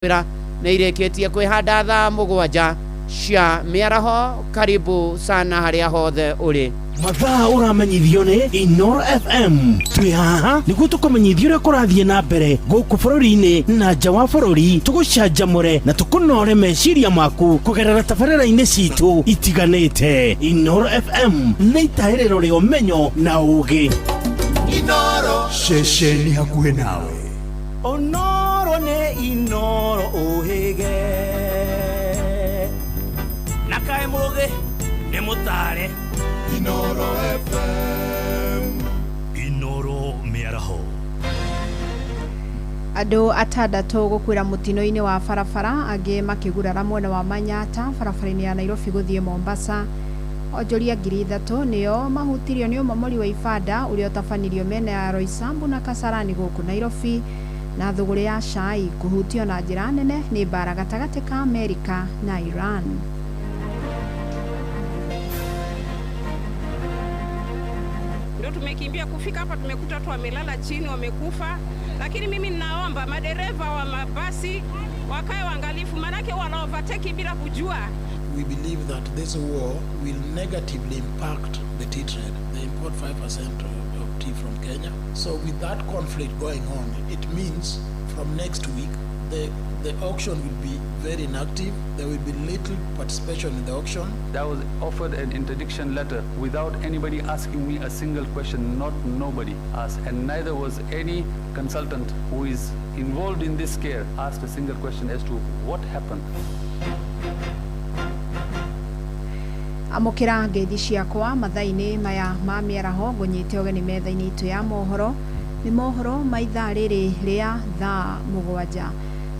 Wĩra nĩ irĩkĩtie kwĩhanda thaa 7 cia mĩaraho. Karibu sana harĩa hothe ũrĩ. Mathaa ũramenyithio nĩ Inoro FM. Twĩ haha nĩguo tũkũmenyithia ũrĩa kũrathiĩ na mbere gũkũ bũrũri-inĩ na nja wa bũrũri, tũgũcanjamũre na tũkũnore meciria maku kũgerera tabarĩra-inĩ citũ itiganĩte. Inoro FM nĩ itahĩrĩro rĩa ũmenyo na ũũgĩ. Ceceni hakuhĩ nawe. Onoro nĩ Inoro ũhĩge na kaĩ mũgĩ nĩ mũtare. Inoro FM. Inoro Mĩaraho. Andũ 6 gũkuĩra mũtino-inĩ wa barabara, angĩ makĩgurara mwena wa Manyata barabara-inĩ ya Nairobi gũthiĩ Mombasa. Onjoria 3000 nĩo mahutirio nĩ ũmomori wa ibanda ũrĩa ũtabanirio mĩena ya Roysambu na Kasarani gũkũ Nairobi. Na thũgũrĩ ya cai kũhutio na njĩra nene nĩ mbara gatagatĩ ka Amerika na Iran. Ndio tumekimbia kufika hapa, tumekuta watu wamelala chini, wamekufa. Lakini mimi ninaomba madereva wa mabasi wakae waangalifu, maanake wana overtake bila kujua. We believe that this war will negatively impact the tea trade. They import 5% of tea from Kenya. So with that conflict going on, it means from next week, the auction will be very inactive. There will be little participation in the auction. I was offered an interdiction letter without anybody asking me a single question. Not nobody asked, and neither was any consultant who is involved in this care asked a single question as to what happened. Amũkĩra ngeithi ciakwa mathaa-inĩ maya ma mĩaraho, ngũnyite ũgeni metha-inĩ itũ ya mohoro. Nĩ mohoro ma ithaa rĩrĩ rĩa thaa 7.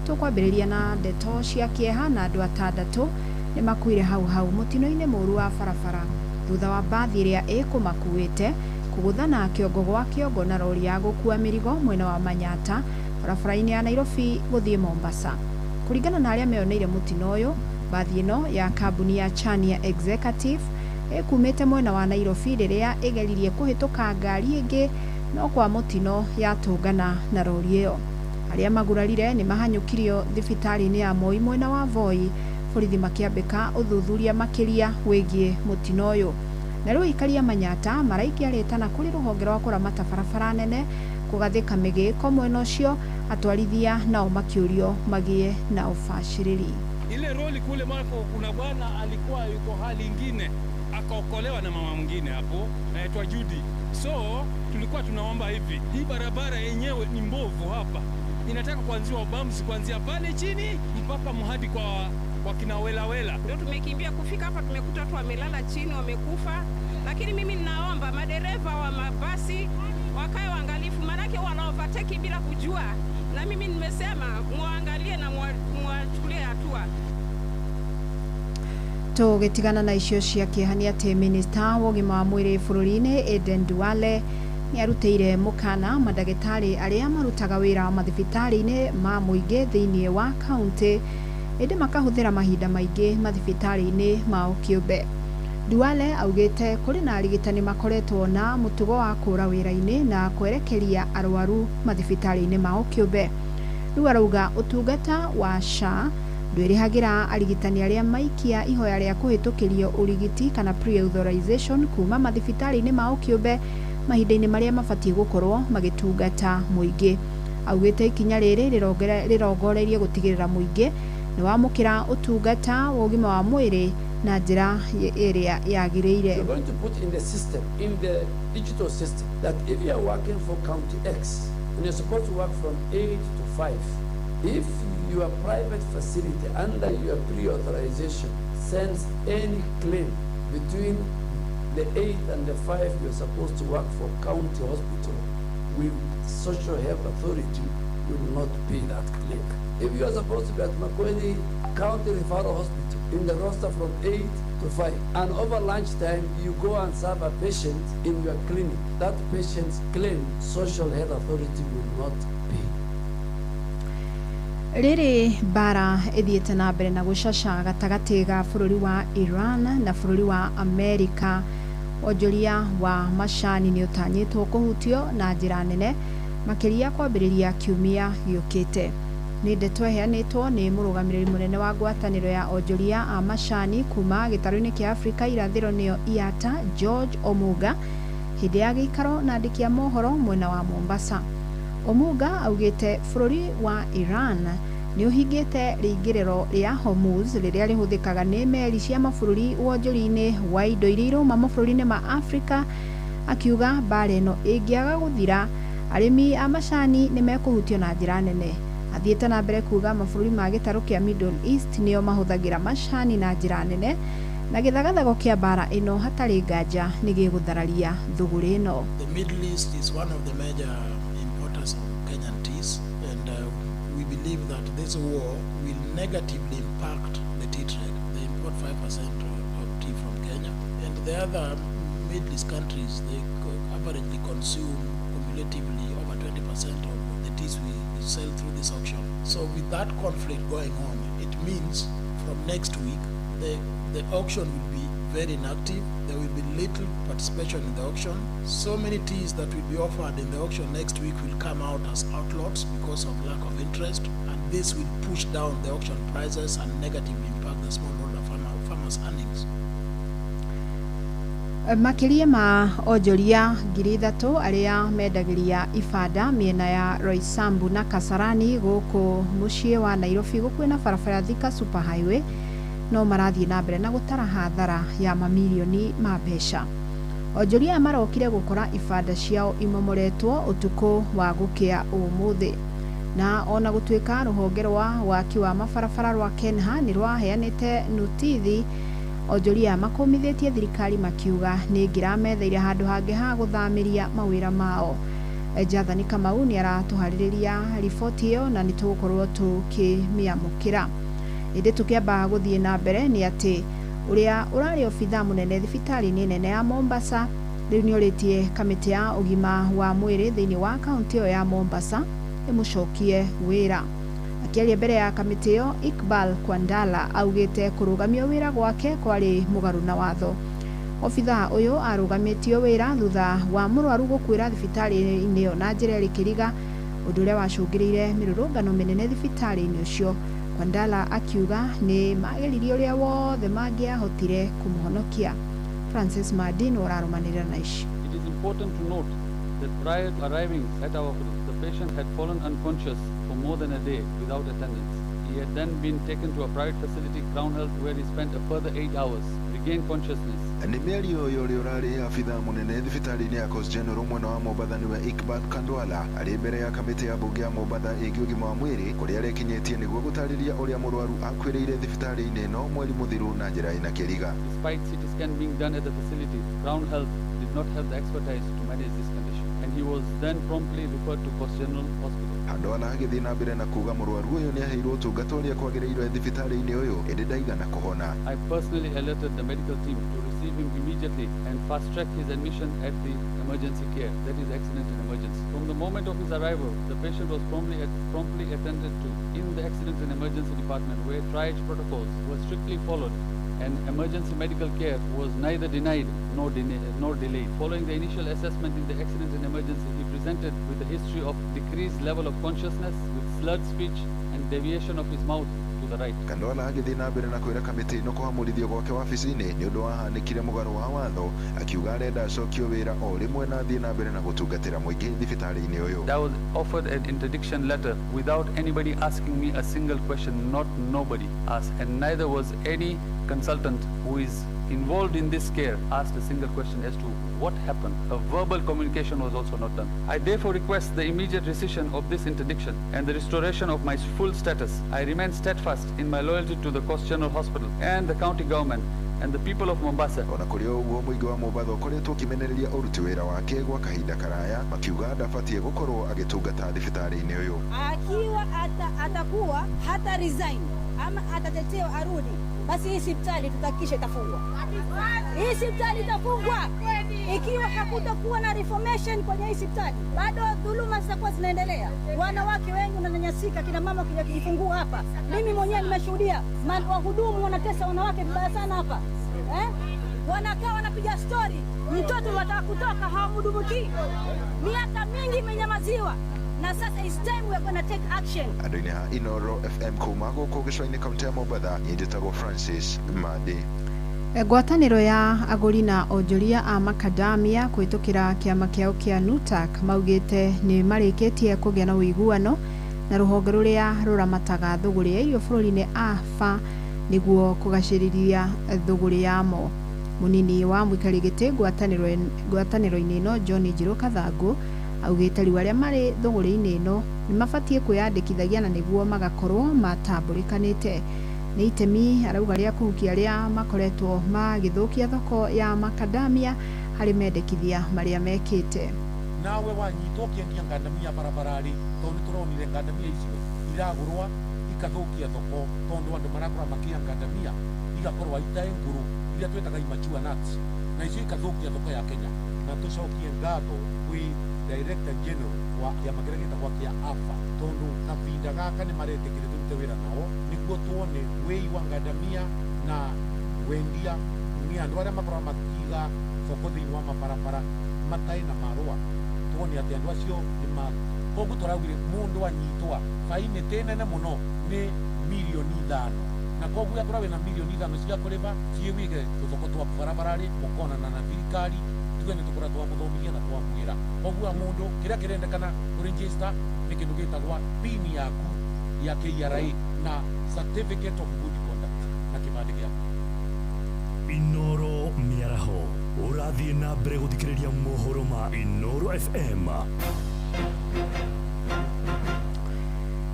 Tũkwambĩrĩria na ndeto cia kĩeha, na andũ 6 nĩ makuire hau hau mũtino-inĩ mũru wa barabara thutha wa mbathi ĩrĩa ĩkũmakuĩte kũgũthana kĩongo gwa kĩongo na rori ya gũkua mĩrigo mwena wa Manyata barabara-inĩ ya Nairobi gũthiĩ Mombasa. Kũringana na arĩa meyoneire mũtino ũyũ, mbathi ĩno ya kambuni ya Chania Executive ĩkumĩte mwena wa Nairobi rĩrĩa ĩgeririe kũhĩtũka ngari ĩngĩ, no kwa mũtino yatũngana na rori ĩyo. Arĩa magurarire nĩ mahanyũkirio thibitarĩ-inĩ ya Moi mwena wa Voi, borithi makĩambĩka ũthuthuria makĩria wĩgiĩ mũtino ũyũ. Na rĩu aikari a Manyata maraikia rĩtana kũrĩ rũhonge rwa kũramata barabara nene kũgathĩka mĩgĩko mwena ũcio, atwarithia nao makĩũrio magĩe na ũbacĩrĩri. Ile roli kule mwako kuna bwana alikuwa yuko hali ingine, akaokolewa na mama mwingine hapo anaitwa Judy. So tulikuwa tunaomba hivi, hii barabara yenyewe ni mbovu hapa, inataka kuanziwa bumps kuanzia pale chini mpaka mhadi kwa wakina Welawela. Ndio tumekimbia kufika hapa, tumekuta watu wamelala chini, wamekufa. Lakini mimi ninaomba madereva wa mabasi wakae waangalifu, maanake wana overtake bila kujua. Na mimi nimesema muangalie na muwachukulie hatua. Tũgĩtigana na icio cia kĩeha nĩ atĩ minista wa ũgima wa mwĩrĩ bũrũri-inĩ Aden Duale nĩ arutĩire mũkana mandagĩtarĩ arĩa marutaga wĩra mathibitarĩ-inĩ ma mũingĩ thĩinĩ wa kaunti, ĩndĩ makahũthĩra mahinda maingĩ mathibitarĩ-inĩ mao kĩũmbe. Duale augĩte kũrĩ na arigitani makoretwo na mũtugo wa kũra wĩra-inĩ na kwerekeria arwaru mathibitarĩ-inĩ mao kĩũmbe. Rĩu arauga ũtungata wa SHA ndwĩrĩhagĩra arigitani arĩa maikia ihoya rĩa kũhĩtũkĩrio ũrigiti kana pre-authorization kuma mathibitarĩ-inĩ mao kĩũmbe mahinda-inĩ marĩa mabatiĩ gũkorwo magĩtungata mũingĩ. Augĩte ikinya rĩrĩ rĩrongoreirie gũtigĩrĩra mũingĩ nĩ wamũkĩra ũtungata wa ũgima wa mwĩrĩ na njĩra ĩrĩa yagĩrĩire. We're going to put in the system, in the digital system, that if you are working for County X and you're supposed to work from 8 to 5, if your private facility under your pre-authorization sends any claim between the 8 and the 5 you're supposed to work for county hospital, with Social Health Authority will not pay that claim. If you are supposed to be at Makueni County Referral Hospital in the roster from 8 to 5, and over lunchtime you go and serve a patient in your clinic, that patient's claim, Social Health Authority will not pay. Rĩrĩ mbara ĩthiĩte na mbere na gũcaca gatagatĩ ga bũrũri wa Iran na bũrũri wa Amerika, wonjoria wa macani nĩ ũtanyĩtwo kũhutio na njĩra nene makĩria kwambĩrĩria kiumia gĩũkĩte. Nĩ ndeto ĩheanĩtwo nĩ mũrũgamĩrĩri mũnene wa ngwatanĩro ya onjoria a macani kuma gĩtarũ-inĩ kĩa Afrika irathĩro nĩyo IATA George Omuga hĩndĩ ya gĩikaro na andĩki a mohoro mwena wa Mombasa. Omuga augĩte bũrũri wa Iran nĩ ũhingĩte rĩingĩrĩro rĩa Hormuz rĩrĩa rĩhũthĩkaga nĩ meri cia mabũrũri wonjoria-inĩ wa indo iria irauma mabũrũri-inĩ ma Afrika, akiuga mbara ĩno ĩngĩaga gũthira arĩmi a macani nĩ mekũhutio na njĩra nene. Athiĩte na mbere kuga mabũrũri ma gĩtarũ kĩa Middle East nĩo mahũthagĩra macani na njĩra nene na gĩthagathago kĩa mbara ĩno hatarĩ nganja nĩ gĩgũthararia thũgũrĩ ĩno. The Middle East is one of the major importers of Kenyan teas, and we believe that this war will negatively impact the tea trade. They import 5% of tea from Kenya, and the other Middle East countries, they averagely consume cumulatively over 20% of the teas we sell through this auction. So with that conflict going on, it means from next week, the auction will be very inactive. There will be little participation in the auction. So many teas that will be offered in the auction next week will come out as outlots because of lack of interest, and this will push down the auction prices and negatively impact the smallholder farmers' earnings. Makĩria ma onjoria 3,000 arĩa mendagĩria ibanda mĩena ya Roysambu na Kasarani gũkũ mũciĩ wa Nairobi gũkuhĩ na barabara Thika Super Highway no marathiĩ na mbere na gũtara hathara ya mamirioni ma mbeca. Onjoria aya marokire gũkora ibanda ciao imomoretwo ũtukũ wa gũkĩa ũmũthĩ, na ona gũtuĩka rũhonge rwa waki wa mabarabara rwa Kenha nĩ rwaheanĩte notithi, onjoria makũmithĩtie thirikari makiuga nĩ ĩngĩrametheire handũ hangĩ ha gũthamĩria mawĩra mao. Jathani Kamau nĩ aratũharĩrĩria riboti ĩyo na nĩ tũgũkorwo tũkĩmĩamũkĩra. Ĩndĩ tũkĩamba gũthiĩ na mbere nĩ atĩ ũrĩa ũrarĩ obithaa mũnene thibitarĩ-inĩ nene ya Mombasa rĩu nĩ orĩtie kamĩtĩ ya ũgima wa mwĩrĩ thĩinĩ wa kaũntĩ ĩyo ya Mombasa ĩmũcokie wĩra. Akĩaria mbere ya kamĩtĩ ĩyo, Iqbal Kwandala augĩte kũrũgamio wĩra gwake kwarĩ mũgarũ na watho. Obithaa ũyũ arũgamĩtio wĩra thutha wa mũrwaru gũkuĩra thibitarĩ-inĩ ĩyo na njĩra ĩrĩ kĩriga, ũndũ ũrĩa wacũngĩrĩire mĩrũrũngano mĩnene thibitarĩ-inĩ ũcio. Kwandala akiuga nĩ mageririe ũrĩa wothe mangĩahotire kũmũhonokia. Francis Madin ũrarũmanĩrĩra na ici. It is important to note that prior to arriving at our hospital, the patient had fallen unconscious for more than a day without attendance. He had then been taken to a private facility, Crown Health, where he spent a further 8 hours, regained consciousness. Nĩ mĩario ya ũrĩa ũrarĩ abithaa mũnene thibitarĩ-inĩ ya Coast General mwena wa Mombatha nĩwe Iqbal Kandwala arĩ mbere ya kamĩtĩ ya mbunge ya Mombatha ĩgiĩ ũgima wa mwĩrĩ kũrĩa arekinyĩtie nĩguo gũtarĩria ũrĩa mũrwaru akuĩrĩire thibitarĩ-inĩ ĩno mweri mũthiru na njĩra ĩna kĩriga. Despite CT scan being done at the facility, Crown Health did not have the expertise to manage this condition, and he was then promptly referred to Coast General Hospital. Kandwala agĩthiĩ na mbere na kuga mũrwaru ũyũ nĩ aheirwo ũtungata ũrĩa kwagĩrĩirwo thibitarĩ-inĩ ũyũ ĩndĩ ndaigana kũhona. I personally alerted the medical team to receive him immediately and fast-track his admission at the emergency care, that is accident and emergency. From the moment of his arrival, the patient was promptly attended to in the accident and emergency department, where triage protocols were strictly followed and emergency medical care was neither denied nor delayed. Following the initial assessment in the accident and emergency, he presented with a history of decreased level of consciousness with slurred speech and deviation of his mouth to the right. Kandwala agĩthiĩ na mbere na kwĩra kamĩtĩ ĩno kũhamũrithio gwake wabici-inĩ nĩ ũndũ wahanĩkire mũgarũ wa watho, akiuga arenda acokio wĩra o rĩmwe na athiĩ na mbere na gũtungatĩra mũingĩ thibitarĩ-inĩ ũyũ. I was offered an interdiction letter without anybody asking me a single question, not nobody asked, and neither was any consultant who is involved in this care asked a single question as to what happened. A verbal communication was also not done. I therefore request the immediate rescission of this interdiction and the restoration of my full status. I remain steadfast in my loyalty to the Coast General Hospital and the county government and the people of Mombasa. Ona kũrĩ ũguo mũingĩ wa Mombatha ũkoretwo ũkĩmenereria ũruti wĩra wake gwa kahinda karaya makiuga ndabatiĩ gũkorwo agĩtungata thibitarĩ-inĩ ũyũ. Akiwa atakuwa hata resign ama atatetewa arudi, basi hii hospitali tutahakikisha itafungwa. Hii hospitali itafungwa ikiwa hakutakuwa na reformation kwenye hii hospitali. Bado dhuluma zitakuwa zinaendelea, wanawake wengi wananyanyasika, kina mama wakija kujifungua hapa. Mimi mwenyewe nimeshuhudia wahudumu wanatesa wanawake vibaya sana hapa, Wanakaa wanapiga story, mtoto wataka kutoka hawamhudumiki. Miaka mingi imenyamaziwa. Na sasa it's time we are gonna take action. Andũ-inĩ ha Inoro FM kuma gũkũ gĩcũa-inĩ kaunti ya Mombatha, niĩ njĩtagwo Francis Madi. Ngwatanĩro ya agũri na onjoria a makadamia kũhĩtũkĩra kĩama kĩao kĩa NUTAK maugĩte nĩ marĩkĩtie kũgĩa na ũiguano na rũhonge rũrĩa rũramataga thũgũrĩ ya irio bũrũri-inĩ AFA nĩguo kũgacĩrithia thũgũrĩ yamo. Mũnini wa mũikarĩri gĩtĩ ngwatanĩro-inĩ ĩno John Njirũ Kathangũ augĩte rĩu arĩa marĩ thũgũrĩ-inĩ ĩno nĩ mabatiĩ kwĩyandĩkithagia na nĩguo magakorwo matambũrĩkanĩte. Nĩ itemi arauga rĩa kũhukia arĩa makoretwo magĩthũkia thoko ya makadamia harĩ mendekithia marĩa mekĩte. Nawe wanyitwo ũkĩendia ngandamia barabara-rĩ, tondũ nĩ tũronire ngandamia icio iragũrwa ikathũkia thoko, tondũ andũ marakorwo makĩya ngandamia igakorwo itaĩ ngũrũ iria twĩtaga immature nuts, na icio ikathũkia thoko ya Kenya. Na tũcokie ngatho kwĩ Director General wa kĩama kĩrĩa gĩtagwo kĩa AFA, tondũ kabinda gaka nĩ maretĩkĩre tũrute wĩra nao nĩguo tuone wĩi wa ngandamia na wendia nĩ andũ arĩa makoragwo makiiga thoko thĩinĩ wa mabarabara matarĩ na marũa, tuone atĩ andũ acio nĩ ma koguo tũraugire mũndũ anyitwa baini tĩ nene mũno nĩ mirioni 5, na koguo akorwo wĩna mirioni 5 cia kũrĩba thiĩ wige tũthoko twa barabara-rĩ, mũkonana na thirikari tuge nĩ tũkorwo twamũthomithia na twamwĩra. Koguo mũndũ kĩrĩa kĩrendekana kũregister nĩ kĩndũ gĩtagwa PIN yaku ya KRA na certificate of good conduct na kĩbandĩ gĩaku. Inoro mĩaraho ũrathiĩ na mbere gũthikĩrĩria mohoro ma Inoro FM.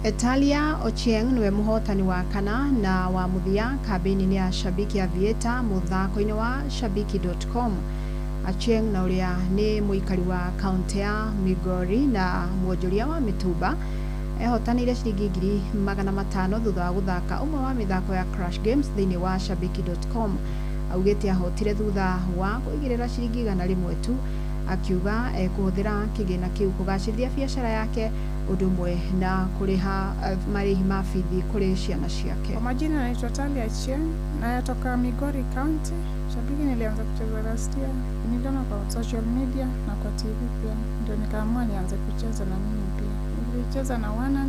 Etalia Ochieng niwe mũhotani wa kana na wa mũthia kambĩini-inĩ ya Shabiki Aviator mũthako-inĩ wa shabiki.com. Achieng na ũrĩa nĩ mũikari wa kaunti ya Migori na mwonjoria wa mĩtumba ehotanĩire ciringi 500,000 thutha wa gũthaka ũmwe wa mĩthako ya Crash Games thĩinĩ wa shabiki.com. Augĩte ahotire thutha wa kũigĩrĩra ciringi 100 tu, akiuga ekũhũthĩra kĩgĩna kĩu kũgacĩrithia biacara yake ũndũ ũmwe na kũrĩha marĩhi ma bithi kũrĩ ciana ciake. Kwa majina naitwa Talia Achieng, natoka Migori County. Shabiki nilianza kucheza last year, niliona kwa social media na kwa TV pia, ndio nikaamua nianze kucheza na mimi pia. Nilicheza na 100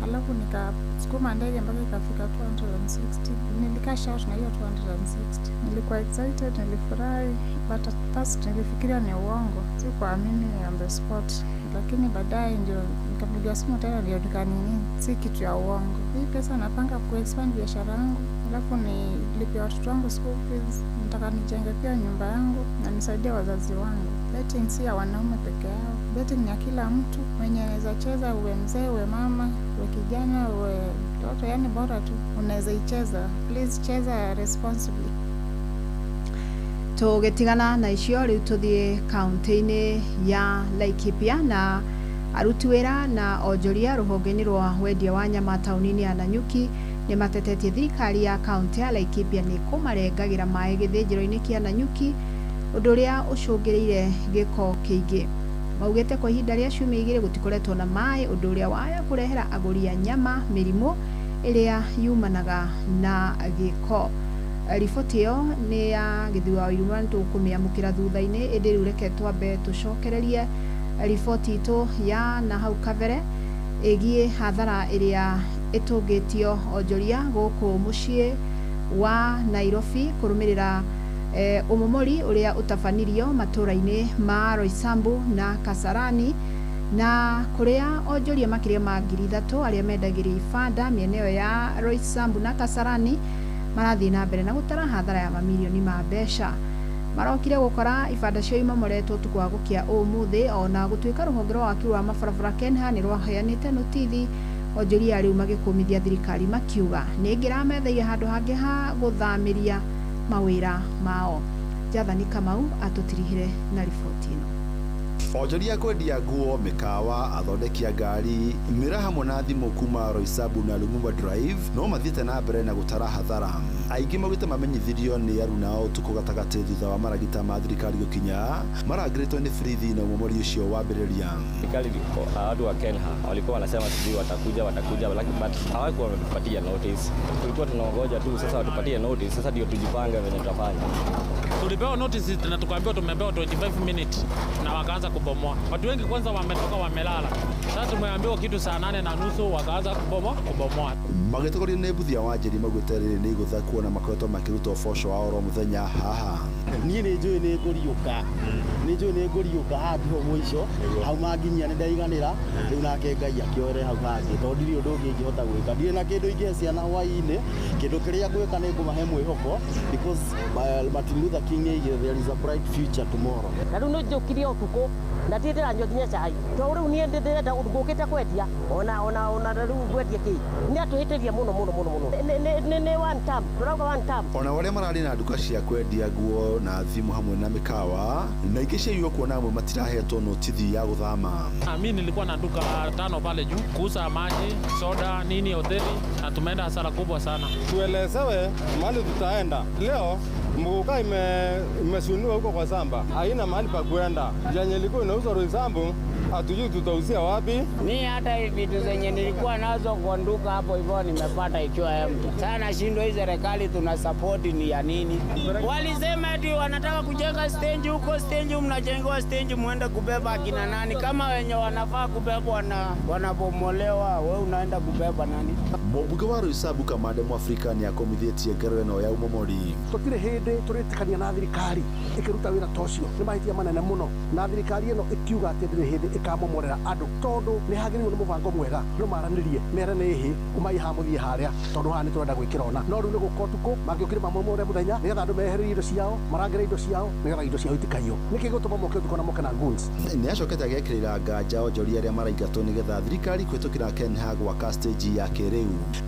alafu nikasukuma ndege mpaka ikafika 260. Nilicash out na hiyo 260. Nilikuwa excited, nilifurahi, but at first nilifikiria ni uongo, sikuamini on the spot, lakini baadaye ndio nikapiga simu tena, ndio nikanini, si kitu ya uongo. Hii pesa napanga kuexpand biashara yangu, alafu nilipie watoto wangu school fees, nataka nijenge pia nyumba yangu na nisaidie wazazi wangu. Betting si ya wanaume peke yao, betting ni ya kila mtu mwenye anaweza cheza, uwe mzee, uwe mama, uwe kijana, uwe mtoto, yani bora tu unaweza icheza. Please cheza responsibly. Tũgĩtigana na icio rĩu tũthiĩ kaunti-inĩ ya Laikipia na aruti wĩra na onjoria rũhonge-inĩ rwa wendia wa nyama taũni-inĩ ya Nanyuki nĩ matetetie thirikari ya kaunti ya Laikipia nĩ kũmarengagĩra maĩ gĩthĩnjĩro-inĩ kĩa Nanyuki, ũndũ ũrĩa ũcũngĩrĩire gĩko kĩingĩ. Maugĩte kwa ihinda rĩa ciumia 2 gũtikoretwo na maĩ, ũndũ ũrĩa waya kũrehera agũri a nyama mĩrimũ ĩrĩa yumanaga na gĩko. Riboti ĩyo nĩ ya Gĩthuĩ wa Iruma, nĩtũkũmĩamũkĩra thutha-inĩ, ĩndĩ rĩu reke twambe tũcokererie riboti itũ ya na hau kabere ĩgiĩ hathara ĩrĩa ĩtũngĩtio onjoria gũkũ mũciĩ wa Nairobi kũrũmĩrĩra ũmomori ũrĩa ũtabanirio matũra-inĩ ma Roysambu na Kasarani, na kũrĩa onjoria makĩria ma 3,000 arĩa mendagĩria ibanda mĩena ĩyo ya Roysambu na Kasarani marathiĩ na mbere na gũtara hathara ya mamirioni ma mbeca. Marokire gũkora ibanda cio imomoretwo ũtukũ wa gũkĩa ũmũthĩ, ona gũtuĩka rũhonge rwa waki wa mabarabara KENHA nĩ rwaheanĩte notithi. Onjoria rĩu magĩkũmithia thirikari makiuga nĩ ĩngĩrametheire handũ hangĩ ha gũthamĩria mawĩra mao. Jathani Kamau atũtirihire na riboti ĩno. Onjoria kwendia nguo, mĩkawa, athondeki a ngari, mĩra hamwe na thimũ kuma Roysambu na Lumumba Drive no mathiĩte na mbere na gũtara hathara. Aingĩ maugĩte mamenyithirio nĩ aruna ũtukũ gatagatĩ thutha wa maragita ma thirikari gũkinya marangĩrĩtwo nĩ birithi na ũmomori ũcio wambĩrĩria. Serikali, watu wa KENHA walikuwa wanasema sijui watakuja, but hawakuwa wametupatia notice. Tulikuwa tunangoja tu sasa watupatie notice, sasa ndio tujipange venye tutafanya. Tulipewa notice na tukaambiwa tumepewa 25 minutes na wakaanza kubomoa. Watu wengi kwanza wametoka wamelala. Sasa tumeambiwa kitu saa 8:30 wakaanza kubomoa. Magĩtongorio nĩ Mbuthia wa Njeri maugĩte rĩrĩ nĩ igũtha kuona makoretwo makĩruta ũboco wa oro mũthenya haha. Niĩ nĩ njũĩ nĩ ngũriũka, nĩ njũĩ nĩ ngũriũka, haha tiho mũico, hau manginyia nĩ ndaiganĩra, rĩu nake Ngai akĩoere hau hangĩ, tondũ ndirĩ ũndũ ũngĩ ingĩhota gwĩka, ndirĩ na kĩndũ ingĩhe ciana hwaĩ-inĩ, kĩndũ kĩrĩa ngwĩka nĩ ngũmahe mwĩhoko, because Martin Luther King nĩaigire there is a bright future tomorrow. Na rĩu nĩ njũkirie ũtukũ na ndirĩ ndĩranyua nginya cai, tondũ rĩu niĩ ndĩrenda ngũkĩte kwendia ona ona ona rĩu ngwendia kĩ, nĩ atũhĩtĩria mũno mũno mũno mũno, nĩ one term, tũrauga one term. Ona arĩa mararĩ na nduka cia kwendia nguo na thimũ hamwe na mĩkawa na ingĩ ciaiywo kuona amwe matirahetwo notithi ya gũthama. Mimi nilikuwa na duka 5 pale juu kuuza maji, soda, nini hoteli, na tumeenda hasara kubwa sana. Tuelezewe mahali tutaenda. Leo mguka imesuniwa huko kwa samba, haina mahali pa kuenda. Yenye ilikuwa inauzwa Roysambu hatujui tutauzia wapi. Ni hata vitu zenye nilikuwa nazo kwa duka hapo hivyo nimepata ikiwa empty. Sasa nashindwa hii serikali tuna support ni ya nini? Walisema eti wanataka kujenga stage huko, stage mnajengewa stage muende kubeba akina nani? Kama wenye wanafaa kubebwa na wanabomolewa, wewe unaenda kubeba nani? Mũmbunge wa Roysambu Kamande Mwafrika nĩakomithĩtie ngero ĩno ya ũmomori. Tũtirĩ hĩndĩ tũrĩtĩkania na thirikari ĩkĩruta wĩra ta ũcio, nĩ mahĩtia manene mũno, na thirikari ĩno ĩkiuga atĩ ndĩrĩ hĩndĩ ĩkamomorera andũ, tondũ nĩ hagĩrĩirwo nĩ mũbango mwega, no maranĩrie mere nĩ ĩhĩ umai haha mũthiĩ harĩa, tondũ haha nĩ tũrenda gwĩkĩra ona. No rĩu nĩ gũka ũtukũ mangĩũkire mamomore mũthenya nĩgetha andũ mehererie indo ciao, marangĩre indo ciao nĩgetha indo ciao itikaiywo. Nĩkĩ gĩgũtũma moke ũtukũ na moke na goons? Nĩacokete agekĩrĩra nganja onjoria arĩa maraingatwo nĩgetha thirikari kũhĩtũkĩra KENHA gwaka stage ya kĩrĩu.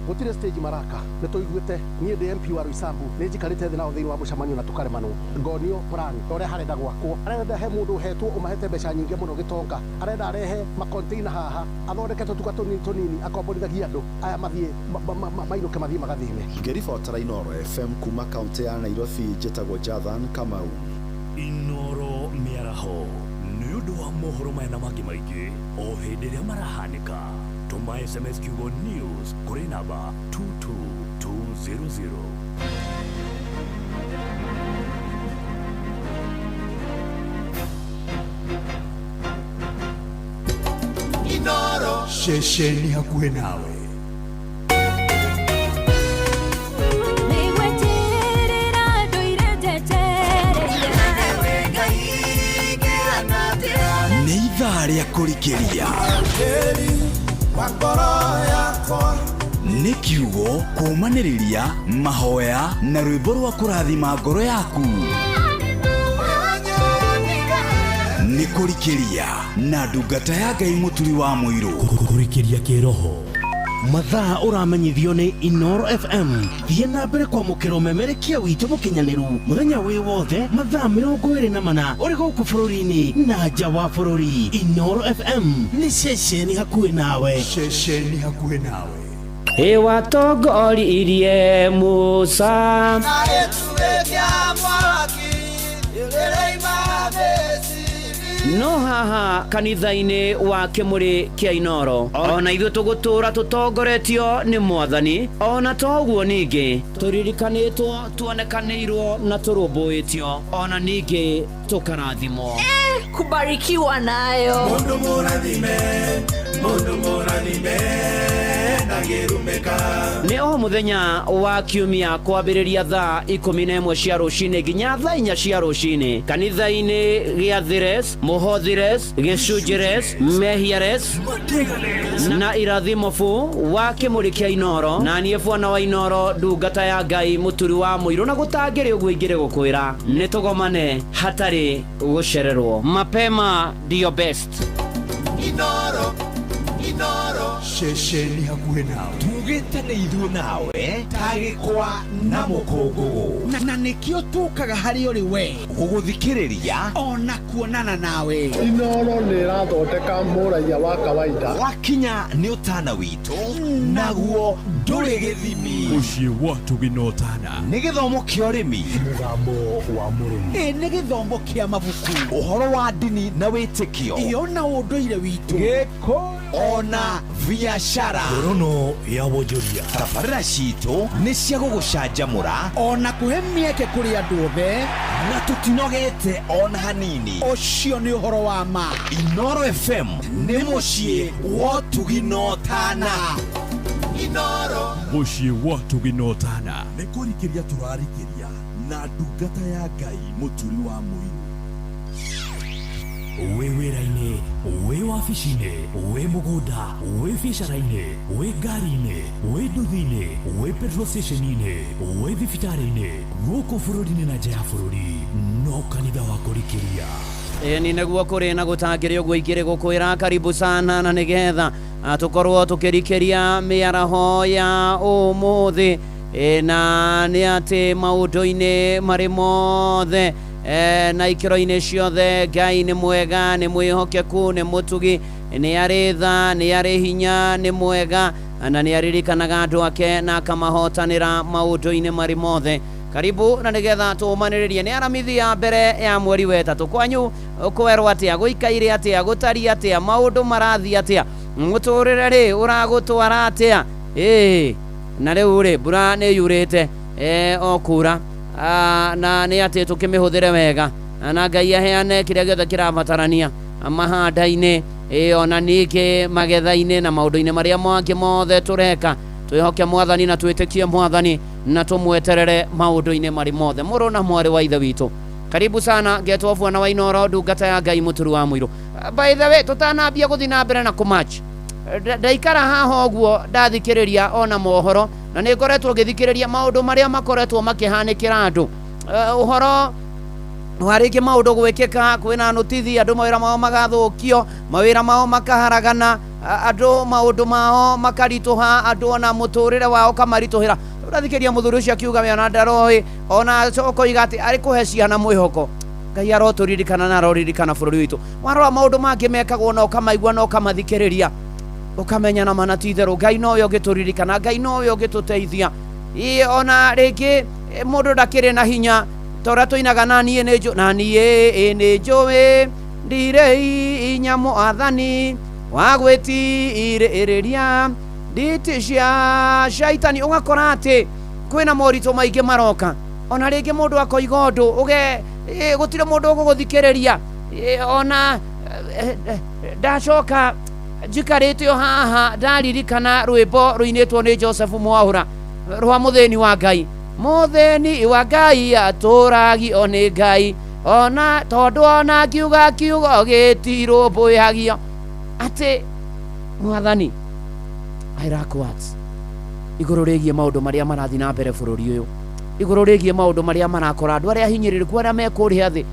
Gũtirĩ stage maraka, nĩ tũiguĩte. Niĩ ndĩ MP wa Roysambu, nĩ njikarĩte thĩ nao thĩinĩ wa mũcemanio na tũkaremanwo, ngonio plan ũrĩa harenda gwakwo, arenda he mũndũ ũhetwo ũmahete mbeca nyingĩ mũno gĩtonga, arenda arehe makonteina haha athondeke tũtuka tũnini tũnini akomborithagie andũ aya mathiĩ mainũke mathiĩ magathĩne. Ngĩribotera Inooro FM kuma kaunti ya Nairobi, njĩtagwo Jathan Kamau. Inooro mĩaraho nĩ ũndũ wa mohoro maya na mangĩ maingĩ o hĩndĩ ĩrĩa marahanĩka. Tũma SMS kiugo news kũrĩ namba 22200. Inooro ceceni hakuhĩ nawe. Nĩ ithaa rĩa kũrikĩria, nĩ kiugo kũũmanĩrĩria, mahoya na rwĩmbo rwa kũrathima ngoro yaku. Nĩ kũrikĩria na ndungata ya Ngai Mũturi wa Mũirũ. Kũrikĩria kĩroho. Mathaa ũramenyithio nĩ Inooro FM. Thiĩ na mbere kwamũkĩra ũmemerekia witũ mũkinyanĩru mũthenya wĩ wothe mathaa 24 ũrĩ gũkũ bũrũri-inĩ na nja wa bũrũri. Inooro FM nĩ ceceni hakuhĩ nawe. Ceceni hakuhĩ nawe. Ĩwatongoririe Musa no haha kanitha-inĩ wa kĩmũrĩ kĩa Inooro, ona ithuĩ tũgũtũra tũtongoretio nĩ Mwathani, ona toguo ningĩ tũririkanĩtwo, tuonekanĩirwo na tũrũmbũĩtio, ona ningĩ tũkarathimwo. Kubarikiwa nayo. Mundu mũrathime, mundu mũrathime ndangĩrumĩka. Nĩ o mũthenya wa kiumia kwambĩrĩria thaa 11 cia rũcinĩ nginya thaa 4 cia rũcinĩ kanitha-inĩ gĩa Thires, Mũhothires, Gĩcunjires, Mehiares na Irathimobu wa kĩmũrĩ kĩa Inooro, na niĩ bwana wa Inooro ndungata ya Ngai Mũturi wa Mũirũ, na gũtangĩrĩ ũguo ingĩrĩ gũkwĩra nĩ tũgomane hatarĩ gũcererwo. Mapema ndiyo best. Inooro, Inooro ceceni hakuhĩ nawe. Tugĩte nĩ ithuĩ nawe ta gĩkwa na mũkũngũgũ, na nĩkĩo tũkaga harĩ ũrĩ we gũgũthikĩrĩria ona kuonana nawe. Inooro nĩ ĩrathondeka mũraiya wa kawaida. Wakinya nĩ ũtana witũ naguo ndũrĩ gĩthimi. Mũciĩ wa tũgĩnotana nĩ gĩthomo kĩa ũrĩmi, mũgambo wa mũrĩmi, ĩ nĩ gĩthomo kĩa mabuku, ũhoro wa ndini na wĩtĩkio, ĩ ona ũndũire witũ, gĩkũyũ ona biashara. Ngorono ya wonjoria. Tabarĩra citũ nĩ cia gũgũcanjamũra ona kũhe mĩeke kũrĩ andũ othe, na tũtinogete ona hanini. Ũcio nĩ ũhoro wa ma. Inoro FM nĩ mũciĩ wa ũtugi na ũtana. Inoro Mũciĩ wa ũtugi na ũtana. Nĩ kũrikĩria tũrarikĩria na ndungata ya Ngai Mũturi wa Mũirũ. Wĩ wĩra-inĩ, wĩ wabici-inĩ, wĩ mũgũnda, wĩ biacara-inĩ, wĩ ngari-inĩ, wĩ nduthi-inĩ, wĩ petrol station-inĩ, wĩ thibitarĩ-inĩ, gũkũ bũrũri-inĩ na nja ya bũrũri, no kanitha wa kũrikĩria. Ĩni nĩguo kũrĩ na gũtangĩrĩ ũguo ingĩrĩ gũkwĩra karibu sana, na nĩgetha tũkorwo tũkĩrikĩria mĩaraho ya ũmũthĩ. Na nĩ atĩ maũndũ-inĩ marĩ mothe, na ikĩro-inĩ ciothe, Ngai nĩ mwega, nĩ mwĩhokeku, nĩ mũtugi, nĩ arĩ tha, nĩ arĩ hinya, nĩ mwega, na nĩ aririkanaga andũ ake na akamahotanĩra maũndũ-inĩ marĩ mothe. Karibu na nĩgetha tũũmanĩrĩrie. Nĩ Aramithi ya mbere ya mweri wa ĩtatũ. Kwanyu kwerwo atĩa, gũikaire atĩa, gũtariĩ atĩa, maũndũ marathiĩ atĩa, mũtũrĩre rĩ ũragũtwara atĩa? Ĩĩ, na rĩu rĩ mbura nĩ yurĩte o kura, na nĩ atĩ tũkĩmĩhũthĩre wega, na Ngai aheane kĩrĩa gĩothe kĩrabatarania mahanda-inĩ, ona ningĩ magetha-inĩ na maũndũ-inĩ marĩa mangĩ mothe tũreka. Twĩhoke Mwathani na twĩtĩkie Mwathani na tũmweterere maũndũ-inĩ marĩ mothe. Mũrũ na mwarĩ wa Ithe witũ, karibu sana. Ngetwo Bwana wa Inoro, ndungata ya Ngai Mũturi wa Mũirũ. By the way, tũtanambia gũthiĩ na mbere na kũmatch, ndaikara haha ũguo ndathikĩrĩria ona mohoro, na nĩ ngoretwo ngĩthikĩrĩria maũndũ marĩa makoretwo makĩhanĩkĩra andũ. Ũhoro wa rĩngĩ maũndũ gwĩkĩka, kwĩna notithi, andũ mawĩra mao magathũkio, mawĩra mao makaharagana, andũ maũndũ mao makaritũha, andũ ona mũtũrĩre wao kamaritũhĩra. Ũrathikĩrĩria mũthuri ũcio akiuga we ona ndaroĩ, ona okoiga atĩ arĩ kũhe ciana mwĩhoko. Ngai arotũririkana na aroririkana bũrũri witũ. Warora maũndũ mangĩ mekagwo na ũkamaigua na ũkamathikĩrĩria, ũkamenya na mana ti itherũ Ngai nowe ũngĩtũririkana, Ngai nowe ũngĩtũteithia. Ona rĩngĩ mũndũ ndakĩrĩ na hinya ta ũrĩa tũinaga, na niĩ nĩ njũ, na niĩ nĩ njũĩ ndirĩ inya Mwathani wa gwĩtirĩrĩria nditi cia shaitani. Ũgakora atĩ kwĩna moritũ maingĩ maroka, ona rĩngĩ mũndũ akoiga ũndũ ũge gũtirĩ mũndũ ũgũgũthikĩrĩria. Ona ndacoka njikarĩte o haha ndaririkana rwĩmbo rũinĩtwo nĩ Joseph Mwaũra rwa mũthĩni wa Ngai. Mũthĩni wa Ngai atũragio nĩ Ngai, ona tondũ ona ngiuga kiugo gĩtirũmbũyagio. Atĩ Mwathani, I lack words igũrũ rĩgiĩ maũndũ marĩa marathiĩ na mbere bũrũri ũyũ, igũrũ rĩgiĩ maũndũ marĩa marakora andũ arĩa ahinyĩrĩrĩku, arĩa me kũrĩa thĩ.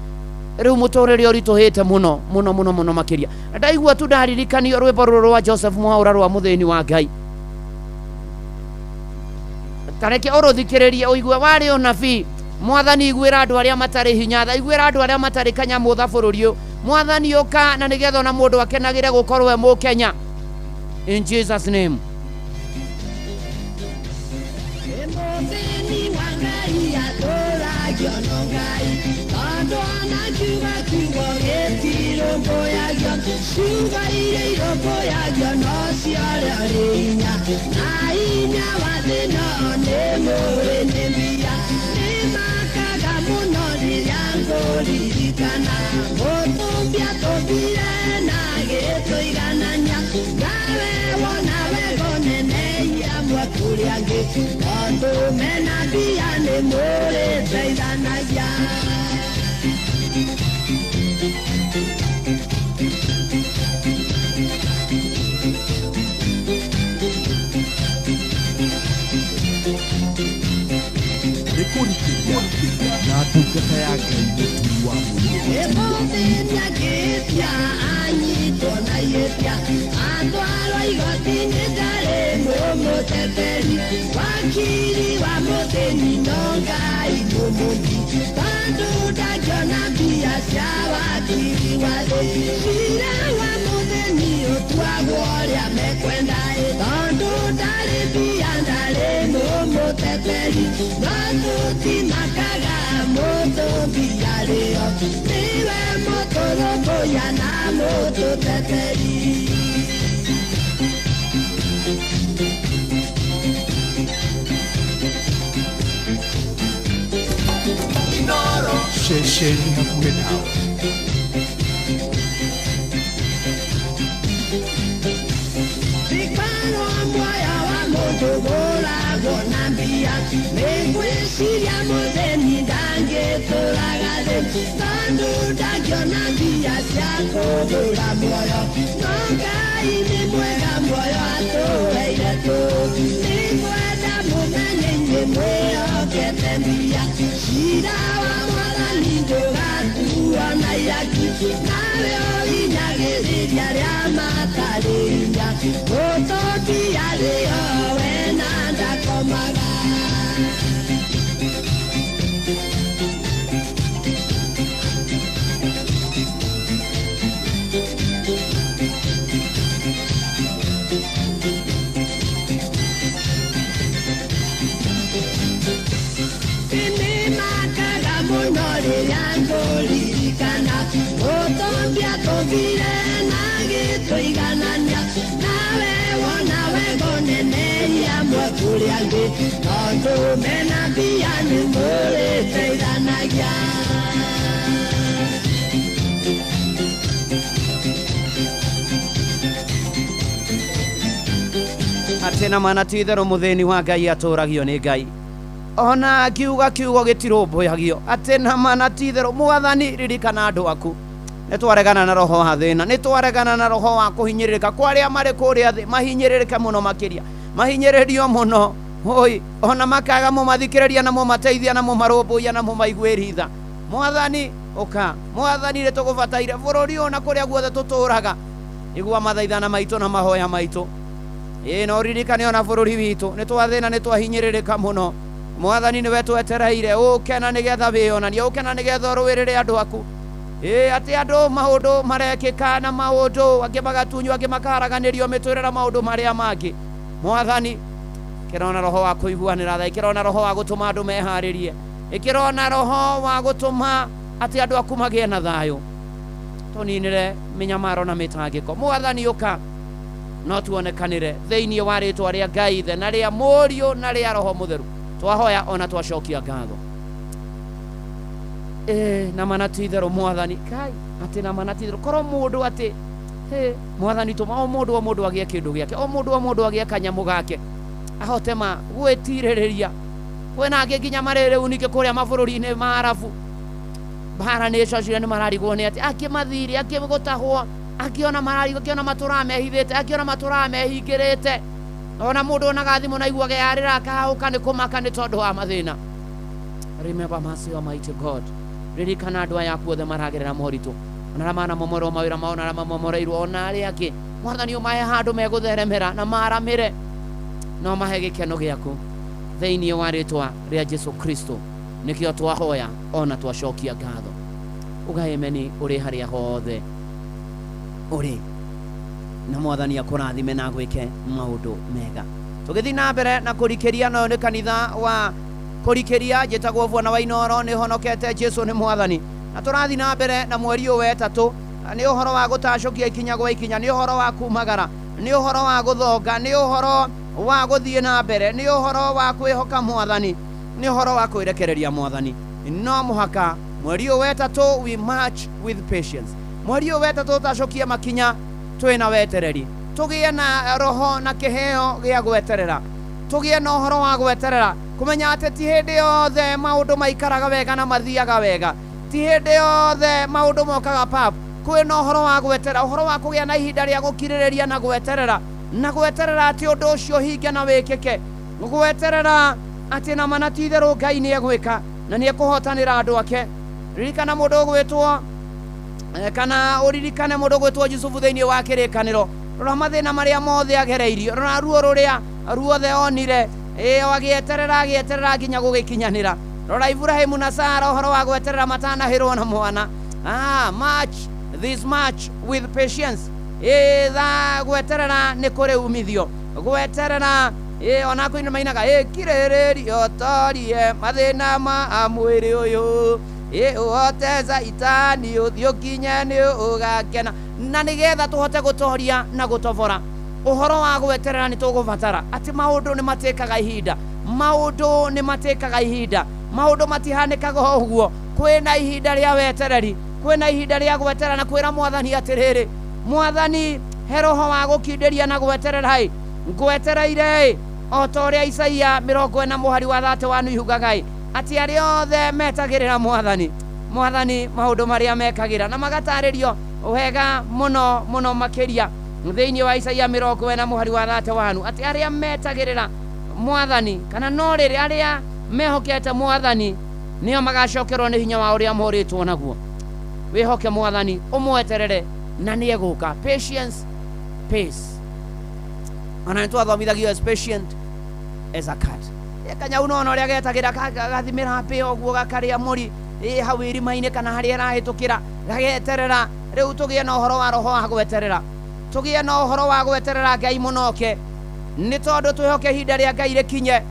Rĩu mũtũrĩre ũritũhĩte mũno mũno mũno mũno makĩria. Ndaigua tu ndaririkanio rwĩmbo rũrũ rwa Joseph Mwaũra rwa mũthĩni wa Ngai. Tareke ũrũthikĩrĩrie ũigue warĩ ũnabii. Mwathani iguĩra andũ arĩa matarĩ hinya tha, iguĩra andũ arĩa matarĩ kanyamũ tha bũrũri ũyũ. Mwathani ũka na nĩgetha ona mũndũ akenagĩre gũkorwo e Mũkenya. In Jesus name. Mũthĩni wa Ngai atũragio no Ngai, tondũ ona kiuga kiugo gĩtirũmbũyagio, ciugo iria irũmbũyagio no cia ũrĩa ũrĩ hinya, na hinya wa thĩna nĩ mũrĩ nĩ mbia. Nĩmakaga mũno rĩrĩa ngũririkana gũtũmbia tũmbire na gĩtũiganania, nawe wona wego nene amwe kũrĩ angĩ, tondũ mena mbia nĩ mũrĩteithanagia. Nĩ kũrikĩria na ndungata ya Ngai Mũturi wa Mũirũ. Mũthĩni akĩtia anyitwo na ihĩtia, atwarwo igoti-inĩ ndarĩ mũmũteteri, wakiri wa mũthĩni no Ngai mũmũthi, tondũ ndangĩona mbia cia wakiri wa thĩ. Cira wa mũthĩni ũtuagwo ũrĩa mekwenda, tondũ ndarĩ mbia ndarĩ mũmũteteri, no tũtimakaga mũtũmbi arĩo, nĩwe mũtũrũmbũiya na mũtũteteri. Ceceni hakuhĩ nawe. Thikarwo muoyo wa mũndũ gũragwo na mbia nĩngwĩciria mũthĩni ndangĩtũraga thĩ tondũ ndangĩona mbia cia kũgũra muoyo no Ngai nĩ mwega muoyo atũheire tũ nĩngwenda mũmenye inyuĩ mwĩhokete mbia cira wa mwathani ndũgatuo na ihaki nawe ũhinyagĩrĩria arĩa matarĩ hinya mũtũki arĩ o we na ndakomaga. Nĩmakaga mũno rĩrĩa ngũririkana ũtũmbi atũmbire na gĩtũiganania nawe wona wego nene amwe kũrĩ angĩ tondũ mena mbia nĩ mũrĩteithanagia. Atĩ na mana ti itherũ mũthĩni wa Ngai atũragio nĩ Ngai ona akiuga kiugo gĩtirũmbũyagio atĩ na mana ti itherũ mwathani ririkana andũ aku nĩ twaregana na roho wa thĩna nĩ twaregana na roho wa kũhinyĩrĩrĩka kwa arĩa marĩ kũrĩa thĩ mahinyĩrĩrĩke mũno makĩria mahinyĩrĩrio mũno hoi ona makaga mũmathikĩrĩria na mũmateithia na mũmarũmbũiya na mũmaiguĩri tha mwathani ũka mwathani nĩ tũgũbataire bũrũri ũyũ na kũrĩa guothe tũtũraga igua mathaithana maitũ na mahoya maitũ ĩĩ no ririkane ona bũrũri witũ nĩ twathĩna nĩ twahinyĩrĩrĩka mũno mwathani nĩwe twetereire ũke na nĩgetha wĩyonanie ũke na nĩgetha ũrũĩrĩre andũ aku ĩĩ atĩ andũ maũndũ marekĩka na maũndũ angĩ magatunywo angĩ makaharaganĩrio mĩtũrĩre na maũndũ marĩa mangĩ mwathani ĩkĩrona roho wa kũiguanĩra tha ĩkĩrona roho wa gũtũma andũ meharĩrie ĩkĩrona roho wa gũtũma atĩ andũ aku magĩe na thayũ tũninĩre mĩnyamaro na mĩtangĩko mwathani ũka no tuonekanĩre thĩinĩ wa rĩtwa rĩa Ngai ithe na rĩa Mũriũ na rĩa Roho Mũtheru twahoya ona twacokia ngatho ĩĩ na mana ti itherũ mwathani Ngai atĩ na mana ti itherũ korwo mũndũ atĩ hĩ mwathani tũma o mũndũ o mũndũ agĩe kĩndũ gĩake o mũndũ o mũndũ agĩe kanyamũ gake ahote ma gwĩtirĩrĩria kwĩna angĩ nginya marĩ rĩu ningĩ kũrĩa mabũrũri-inĩ ma Arabu mbara nĩ ĩcocire nĩ mararigwo nĩ atĩ angĩ mathirĩ angĩ gũtahwo angĩ ona mararigwo angĩ ona matũraga mehithĩte angĩ ona matũraga mehingĩrĩte ona mũndũ onaga thimũ na aiguage yarĩra akahahũka nĩ kũmaka nĩ tondũ wa mathĩna. Remember mercy, Almighty God. Ririkana andũ aya aku othe maragerera moritũ ona arĩa manamomorwo mawĩra mao ona arĩa mamomoreirwo ona arĩa angĩ mwathani ũmahe handũ megũtheremera na maramĩre no mahe gĩkeno gĩaku thĩinĩ wa rĩtwa rĩa Jesu Kristo nĩkĩo twahoya ona twacokia ngatho uga ameni ũrĩ harĩa hothe ũrĩ na mwathani akũrathime na agwĩke maũndũ mega tũgĩthiĩ na mbere na kũrikĩria nayo nĩ kanitha wa kũrikĩria njĩtagwo Bwana wa Inooro nĩ honokete Jesu nĩ mwathani na tũrathiĩ na mbere na mweri ũyũ wetatũ nĩ ũhoro wa gũtacũkia ikinya gwa ikinya nĩ ũhoro wa kumagara nĩ ũhoro wa gũthonga nĩ ũhoro wa gũthiĩ na mbere nĩ ũhoro wa kwĩhoka mwathani nĩ ũhoro wa kwĩrekereria mwathani no mũhaka mweri ũyũ wetatũ we march with patience mweri ũyũ wetatũ tũtacũkie makinya twĩna wetereri tũgĩe na roho na kĩheo gĩa gweterera tũgĩe na ũhoro wa gweterera kũmenya atĩ ti hĩndĩ yothe maũndũ maikaraga wega na mathiaga wega ti hĩndĩ yothe maũndũ mokaga pap kwĩna ũhoro wa gweterera ũhoro wa kũgĩa na ihinda rĩa gũkirĩrĩria na gweterera na gweterera atĩ ũndũ ũcio ũhinge na wĩkĩke gweterera atĩ na mana ti itherũ Ngai nĩ egwĩka na nĩ ekũhotanĩra andũ ake ririkana mũndũ ũgwĩtwo kana ũririkane mũndũ ũgwĩtwo Jusufu thĩinĩ wa kĩrĩkanĩro rora mathĩna marĩa mothe agereirio rora ruo rũrĩa ruothe onire ĩĩ agĩeterera agĩeterera nginya gũgĩkinyanĩra rora Ibrahimu na Sara ũhoro wa gweterera matanahĩrwo na mwana march this march with patience ĩĩ tha gweterera nĩ kũrĩ umithio gweterera ĩĩ ona kũinĩ mainaga ĩĩ kirĩrĩria ũtorie mathĩna ma mwĩrĩ ũyũ ĩĩ ũhote caitani ũthiĩ ũkinye nĩ ũgakena na nĩgetha tũhote gũtoria na gũtobora ũhoro wa gweterera nĩ tũgũbatara atĩ maũndũ nĩ matĩkaga ihinda maũndũ nĩ matĩkaga ihinda maũndũ matihanĩkaga o ũguo Kwĩna ihinda rĩa wetereri, kwĩna ihinda rĩa gweterera na kwĩra mwathani atĩrĩrĩ, mwathani he roho wa gũkindĩria na gweterera ĩ, ngwetereire ĩ, o ta ũrĩa Isaia 40 mũhari wa 31 yugaga ĩ, atĩ arĩa othe metagĩrĩra mwathani, mwathani maũndũ marĩa mekagĩra na magatarĩrio wega mũno mũno makĩria thĩinĩ wa Isaia 40 mũhari wa 31 atĩ arĩa metagĩrĩra mwathani kana no rĩrĩ arĩa mehokete mwathani nĩo magacokerwo nĩ hinya wa ũrĩa morĩtwo naguo. Wĩhoke mwathani, ũmweterere na nĩ egũka. Patience pays. Ona nĩtwathomithagio as patient as a cat. Kanyau nona ũrĩa getagĩra gagathimĩra mbĩa ũguo gakarĩa mũri ĩ hau irima-inĩ kana harĩa ĩrahĩtũkĩra gageterera. Rĩu tũgĩe na ũhoro wa roho wa gweterera, tũgĩe na ũhoro wa gweterera Ngai mũnoke, nĩ tondũ twĩhoke ihinda rĩa Ngai rĩkinye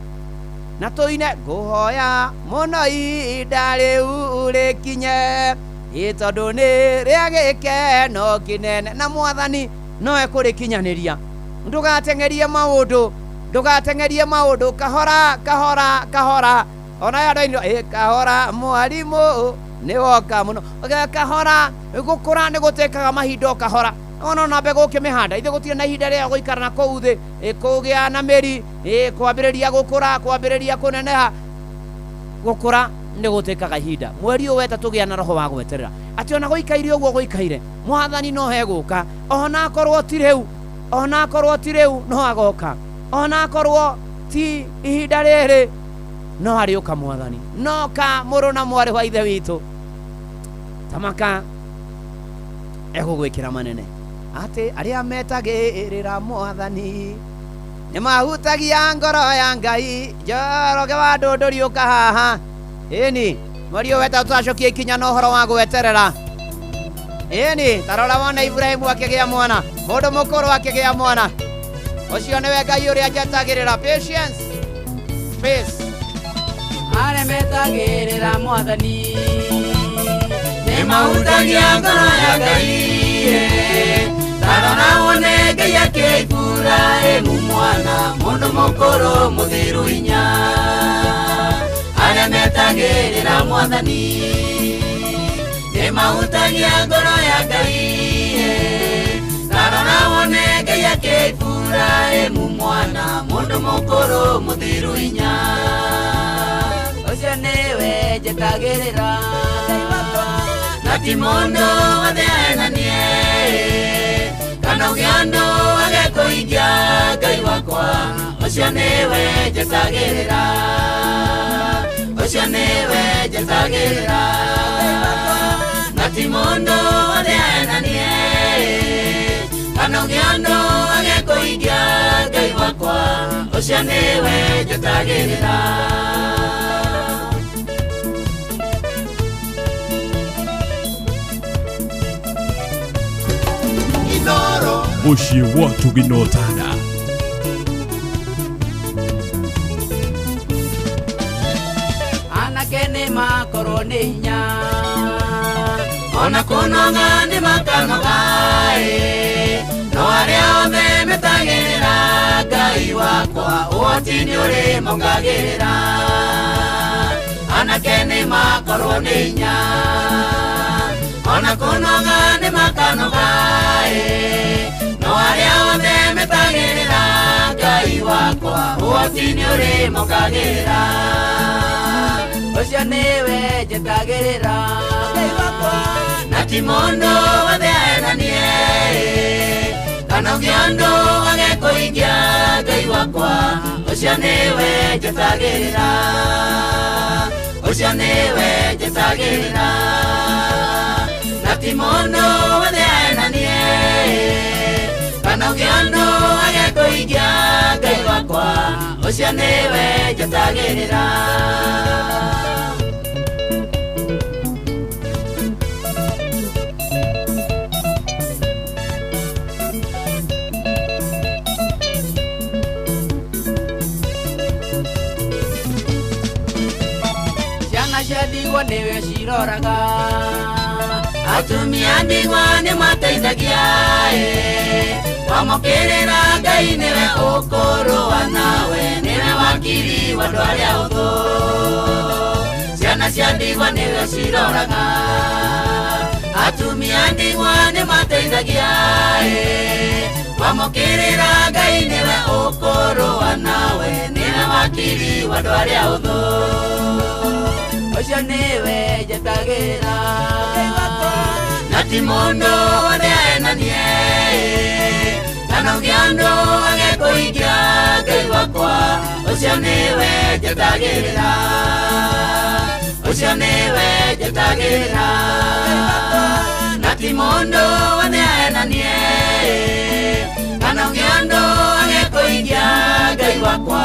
na tũine ngũhoya mũno ihinda rĩu rĩkinye, ĩ tondũ nĩ rĩa gĩkeno kĩnene na mwathani no ekũrĩkinyanĩria. Ndũgateng'erie maũndũ, ndũgateng'erie maũndũ, kahora kahora kahora. Ona aya andũ ĩ kahora mwarimũ nĩ woka mũno, kahora gũkũra nĩ gũtĩkaga mahinda o kahora. Ona na mbegũ ũkĩmĩhanda ithe gũtirĩ na ihinda rĩa gũikara na kũu thĩ, kũgĩa na mĩri, kwambĩrĩria gũkũra, kwambĩrĩria kũneneha. Gũkũra nĩ gũtĩkaga ihinda. Mweri ũyũ weta tũgĩa na roho wa gweterera atĩ ona gũikaire ũguo gũikaire mwathani no egũka, ona akorwo ti rĩu, ona akorwo ti rĩu no agoka, ona akorwo ti ihinda rĩrĩ no arĩũka mwathani. Noka mũrũ na mwarĩ wa ithe witũ, tamaka egũgwĩkĩra manene atĩ arĩa metagĩrĩra mwathani nĩ mahutagia ngoro ya Ngai. Njoroge wa ndũndũri ũka haha. Ĩni mweri ũyũ weta tũracokia ikinya na ũhoro wa gweterera. Ĩni tarora wone Ibrahimu akĩgĩa mwana, mũndũ mũkũrũ akĩgĩa mwana. Ũcio nĩwe Ngai ũrĩa njetagĩrĩra. Patience peace. Arĩa metagĩrĩra mwathani nĩ mahutagia ngoro ya Ngai. Tarora wone Ngai akĩibura ĩmu mwana, mũndũ mũkũrũ mũthiru hinya. Arĩa metagĩrĩra mwathani nĩ mahutagia ngoro ya Ngai. Tarora wone Ngai akĩibura ĩmu mwana, mũndũ mũkũrũ mũthiru hinya. Ũcio nĩwe njetagĩrĩra na ti mũndũ wothe aenanie, kana ũgĩ andũ agekũhingia Ngai wakwa. Ũcio nĩwe njetagĩrĩra, ũcio nĩwe njetagĩrĩra na ti mũndũ wothe aenanie, kana ũgĩ andũ agekũhingia Ngai wakwa. Ũcio nĩwe njetagĩrĩra. Mũciĩ wa Tũginotana. Anake nĩ makorwo nĩ hinya, ona kũnoga nĩ makanoga ĩ, no arĩa othe metagĩrĩra Ngai wakwa ũhoti nĩ ũrĩmongagĩrĩra. Anake nĩ makorwo nĩ hinya, ona kũnoga nĩ makanoga ĩ, no arĩa othe metagĩrĩra Ngai wakwa ũhoti nĩ ũrĩmongagĩrĩra. Ũcio nĩwe njetagĩrĩra na ti mũndũ wothe aenanie, kana ũgĩ andũ agekũhingia Ngai wakwa. Ũcio nĩwe njetagĩrĩra, ũcio nĩwe njetagĩrĩra na ti mũndũ wothe aenanie, kana ũgĩ andũ agekũhingia Ngai wakwa. Ũcio nĩwe njetagĩrĩra. Ciana cia ndigwa nĩwe ciroraga, atumia ndigwa nĩ mateithagia ĩ, wamũkĩrĩra Ngai nĩwe ũkũrũa nawe, nĩwe wakiri wa andũ arĩa ũthũ. Ciana Ciana cia ndigwa nĩwe ciroraga Atumia ndigwa nĩ mateithagia Wamũkĩrĩra Ngai nĩwe ũkũrũa nawe Nĩwe wakiri wa andũ arĩa ũthũ Ũcio nĩwe njetagĩra Na ti mũndũ wothe aenanie Kana ũngĩ andũ agekũhingia Ngai wakwa Ũcio nĩwe njetagĩrĩra Ũcio nĩwe njetagĩrĩra Na ti mũndũ wothe aenanie Kana ũngĩ andũ agekũhingia Ngai wakwa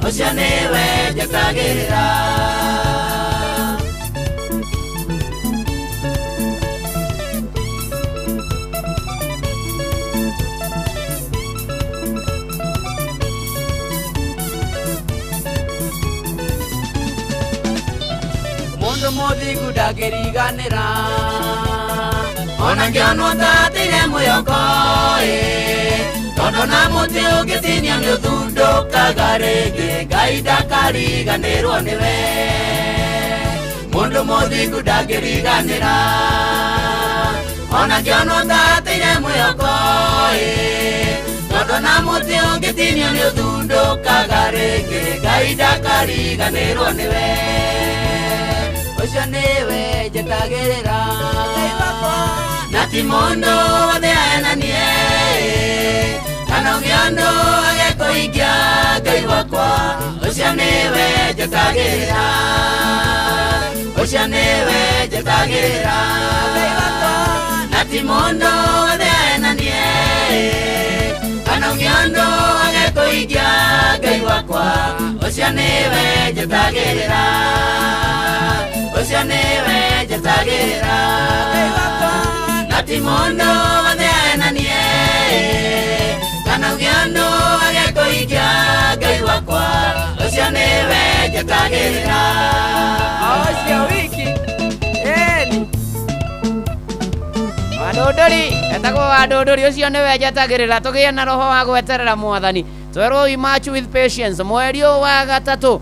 Ũcio nĩwe njetagĩrĩra Mundu muthingu ndangĩriganĩra Ona ngĩonwo ta ateire mwĩhoko Tondũ na mũtĩ ũngĩtinio nĩũthundũkaga rĩngĩ Ngai ndakariganĩrwo nĩwe Mundu muthingu ndangĩriganĩra Ona ngĩonwo ta ateire mwĩhoko Tondũ na mũtĩ ũngĩtinio nĩũthundũkaga rĩngĩ Ngai ndakariganĩrwo nĩwe Ũcio nĩwe njetagĩrĩra Na ti mũndũ wothe aenanie Kana ũngĩ andũ agekũhingia Ngai wakwa Ũcio nĩwe njetagĩrĩra Ũcio nĩwe njetagĩrĩra Na ti mũndũ wothe aenanie Kana ũngĩ andũ agekũhingia Ngai wakwa Ũcio nĩwe njetagĩrĩra Ũcio nĩwe njetagĩrĩra Na ti mũndũ wothe aenanie Kana ũngĩ andũ agekũhingia Ngai wakwa Ũcio nĩwe njetagĩrĩra Ũcio wiki ĩni Wadũndũri etagwo Wadũndũri ũcio nĩwe njetagĩrĩra tũgĩe na roho wa gweterera mwathani twerwo we march with patience mweri ũyũ wa gatatũ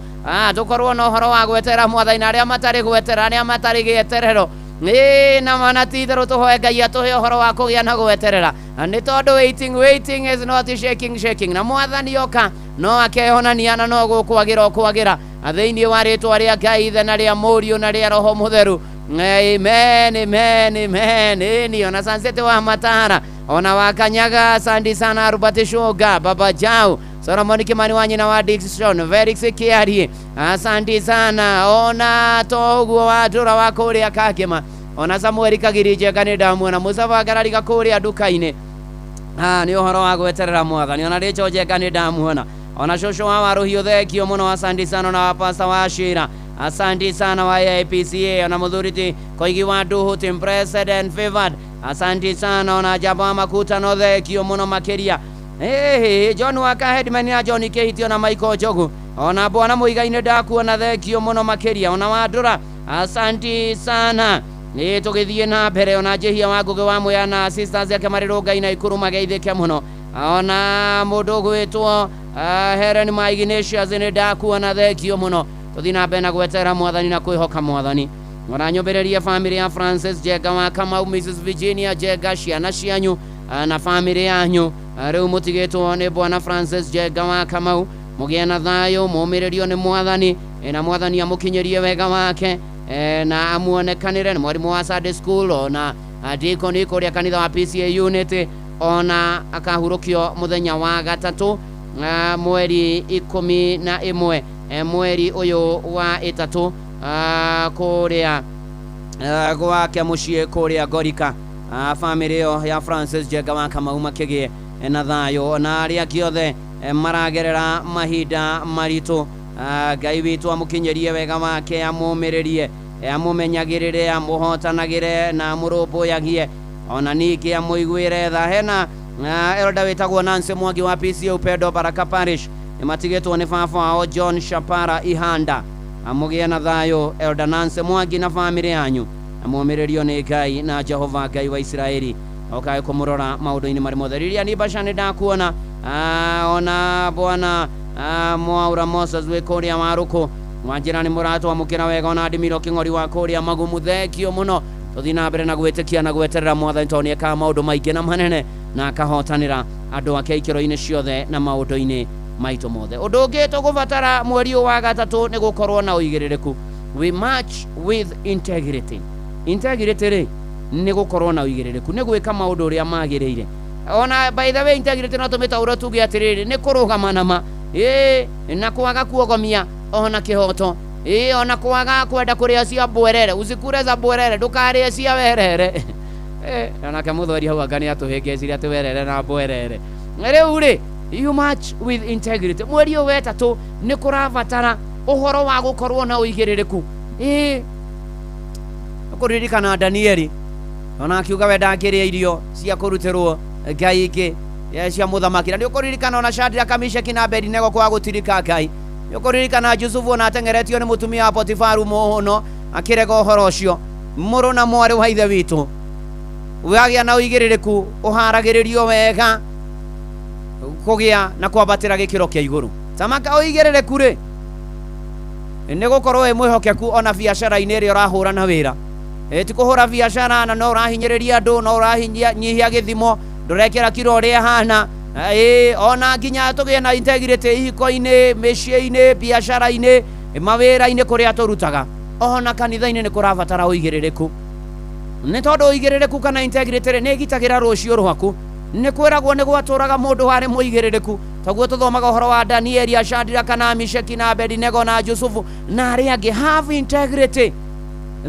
tũkorwo na ũhoro wa gweterera mwathani na arĩa matarĩ gweterera arĩa matarĩ gĩeterero Ĩĩ na mana ti itherũ tũhoe Ngai atũhe ũhoro wa kũgĩa na gweterera nĩ tondũ waiting waiting is not shaking shaking na mwathani oka no akeyonania na no gũkwagĩra ũkwagĩra thĩinĩ wa rĩtwa rĩa Ngai Ithe na rĩa Mũriũ na rĩa Roho Mũtheru Amen amen amen ĩni ona Sansete wa Matara ona wa Kanyaga asante sana Arubati Shoga Baba Jao Solomon Kimani wa nyina wa Dickson Felix Kiarie asante sana ona toguo wa ndũra wa kũrĩa Kakĩma ona Samuel Kagiri Njenga nĩ ndamuona Musa Ngarariga kũrĩa nduka-inĩ nĩ ũhoro wa gweterera mwathani ona Rachel Njenga nĩ ndamuona ona cũcũ wa Warũhiũ thengio mũno asante sana ona wa Pastor wa Shira asante sana wa AIPCA ona mũthuri ti Koigi wa Nduhu team president favored asante sana ona Jamba wa Makutano thengio mũno makĩria John Waka headman na John Kĩhitio na Michael Njogu ona bwana Mũigai-inĩ ndakuona thengio mũno makĩria ona Wandũra asante sana nĩ tũgĩthiĩ na mbere ona Njĩhia wa Ngũgĩ wa Mwea na sisters yake marĩ Rũngai na Ikuru mageithĩke mũno ona mũndũ ũgwĩtwo Helen ma Ignatius nĩ ndakuona thengio mũno tũthiĩ na mbere na gweterera mwathani na kwĩhoka mwathani ona nyũmbĩrĩrie famĩlĩ ya Francis Njenga wa Kamau Mrs Virginia Njenga ciana cianyu na famĩlĩ yanyu rĩu mũtigĩtwo nĩ bwana Francis Njenga wa Kamau mũgĩe na thayũ mũmĩrĩrio nĩ mwathani na mwathani amũkinyĩrie wega wake na amuonekanĩre nĩ mwarimũ wa Sunday school ona deacon kũrĩa kanitha wa PCA unit ona akahurũkio mũthenya wa gatatũ mweri 11 mweri ũyũ wa ĩtatũ kũrĩa gwake mũciĩ kũrĩa Ngorika famĩlĩ ĩyo ya Francis Njenga wa Kamau makĩgĩe na thayũ na arĩa angĩ othe maragerera mahinda maritũ Ngai witũ amũkinyĩrie wega wake amũmĩrĩrie amũmenyagĩrĩre amũhotanagĩre na amũrũmbũyagie ona ningĩ amũiguĩre tha hena elda wĩtagwo Nancy Mwangi wa PCA Upendo Baraka Parish nĩmatigĩtwo nĩ baba wao John Shapara Ihanda amũgĩe na thayũ elda Nancy Mwangi na famĩlĩ yanyu amũmĩrĩrio nĩ Ngai na Jehova Ngai wa Isiraeli okae kũmũrora maũndũ-inĩ marĩ mothe Lilian Ibasha nĩ ndakuona ona bwana Mwaura Moses wĩ kũrĩa Warũkũ Wanjĩra nĩ mũratwamũkĩra wega ona ndimiro kĩng'ori wa kũrĩa magumu thengio mũno. Tũthiĩ na mbere na gwĩtĩkia na gweterera mwathani tondũ nĩ ekaga maũndũ maingĩ na manene na akahotanĩra andũ ake ikĩro-inĩ ciothe na maũndũ-inĩ maitũ mothe. Ũndũ ũngĩ tũgũbatara mweri ũyũ wa gatatũ nĩ gũkorwo na ũigĩrĩrĩku. We march with integrity. Integrity rĩ nĩ gũkorwo na ũigĩrĩrĩku, nĩ gwĩka maũndũ ũrĩa magĩrĩire. Ona by the way integrity no tũmĩtaũre tuge atĩrĩrĩ, nĩ kũrũgama na ma, ĩĩ, na kwaga kuogomia ona kĩhoto, ĩĩ, ona kwaga kwenda kũrĩa cia mbwerere. Usikure za mbwerere, ndũkarĩe cia werere. Onake mũthweri hau anga nĩ atũhĩngĩcire atĩ werere na mbwerere. Rĩu rĩ, you march with integrity. Mweri ũyũ wetatũ nĩ kũrabatara ũhoro wa gũkorwo na ũigĩrĩrĩku. Ĩĩ, kũririkana Danieli ona akiuga we ndangĩrĩa irio cia kũrutĩrwo ngai ingĩ cia mũthamaki. Na nĩ ũkũririkana ona Shadraka, Meshaki na Abednego kwaga gũtirika Ngai. Nĩ ũkũririkana Jusufu ona ateng'eretio nĩ mũtumia wa Potifaru mũno akĩrega ũhoro ũcio. Mũrũ na mwarĩ wa ithe witũ, wagĩa na ũigĩrĩrĩku ũharagĩrĩrio wega kũgĩa na kwambatĩra gĩkĩro kĩa igũrũ. Tamaka ũigĩrĩrĩku rĩ nĩ gũkorwo wĩ mwĩhokeku ona biacara-inĩ ĩrĩa ũrahũra na wĩra. Ti kũhũra biacara na no ũrahinyĩrĩria andũ, no ũrahinyia gĩthimo, ndũrekĩra kiro ũrĩa ĩhana. Ona nginya tũgĩe na integrity ihiko-inĩ, mĩciĩ-inĩ, biacara-inĩ, mawĩra-inĩ kũrĩa tũrutaga. Ona kanitha-inĩ nĩ kũrabatara ũigĩrĩrĩku. Nĩ tondũ ũigĩrĩrĩku kana integrity rĩ nĩ ĩgitagĩra rũciũ rwaku. Nĩ kwĩragwo nĩ gwatũraga mũndũ warĩ mũigĩrĩrĩku. Toguo tũthomaga ũhoro wa Danieli, Shadraka na Meshaki na Abednego na Jusufu na arĩa angĩ. Have integrity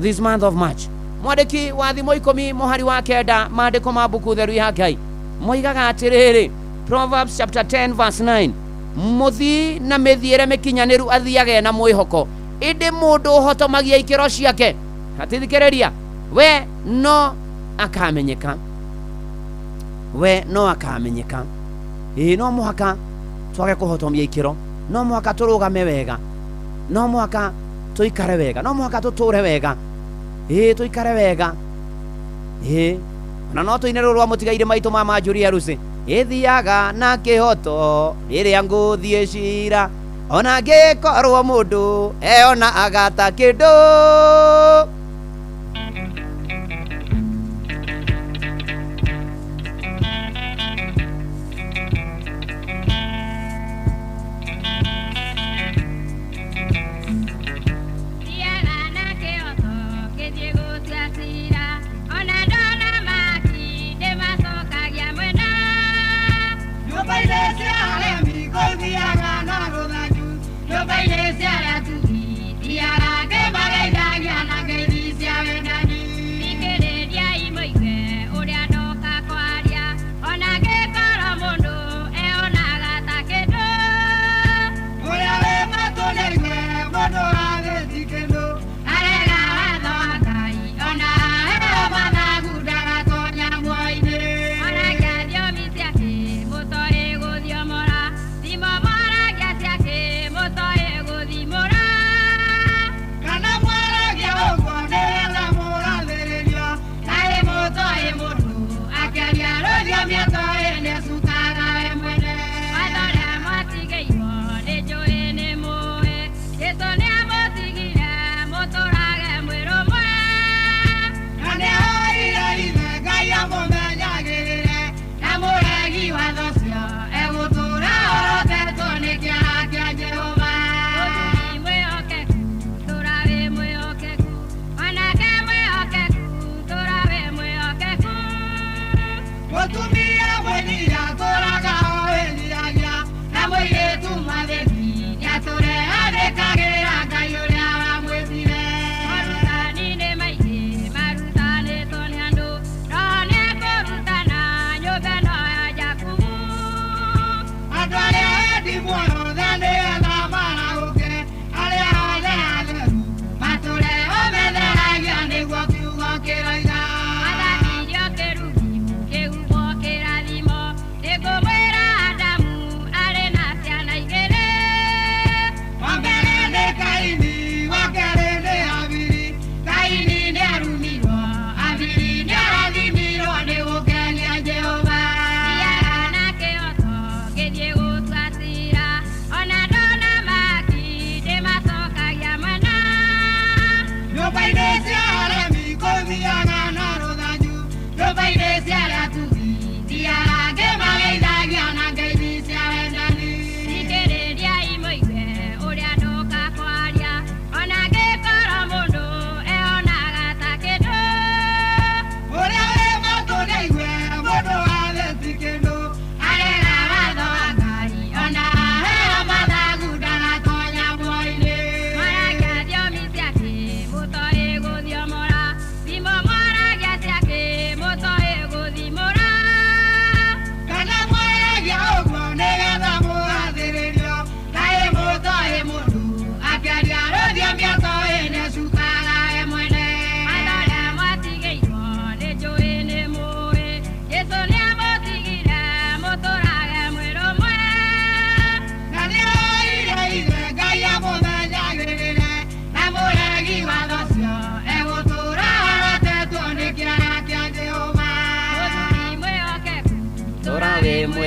this month of March. Mwandĩki wa Thimo 10 mũhari wa 9 maandĩko ma mbuku theru ya Ngai moigaga atĩrĩrĩ, Proverbs chapter 10 verse 9, mũthii na mĩthiĩre mĩkinyanĩru athiage na mwĩhoko, ĩndĩ mũndũ ũhotomagia ikĩro ciake atithikĩrĩria we no akamenyeka. We no akamenyeka. Ĩĩ, no mũhaka twage kũhotomia ikĩro, no mũhaka tũrũgame wega, no mũhaka tũikare wega, no mũhaka tũtũre wega. Ĩĩ, tũikare wega. Ĩĩ, ona no tũine rũrũ rwa mũtigaire maitũ ma Manjũri Harusi, ĩthiaga na kĩhoto rĩrĩa ngũthiĩ cira, ona ngĩkorwo mũndũ eona agata kĩndũ. Nyũmba-inĩ cia arĩa atugi, thiaga ngĩmageithagia na ngeithi.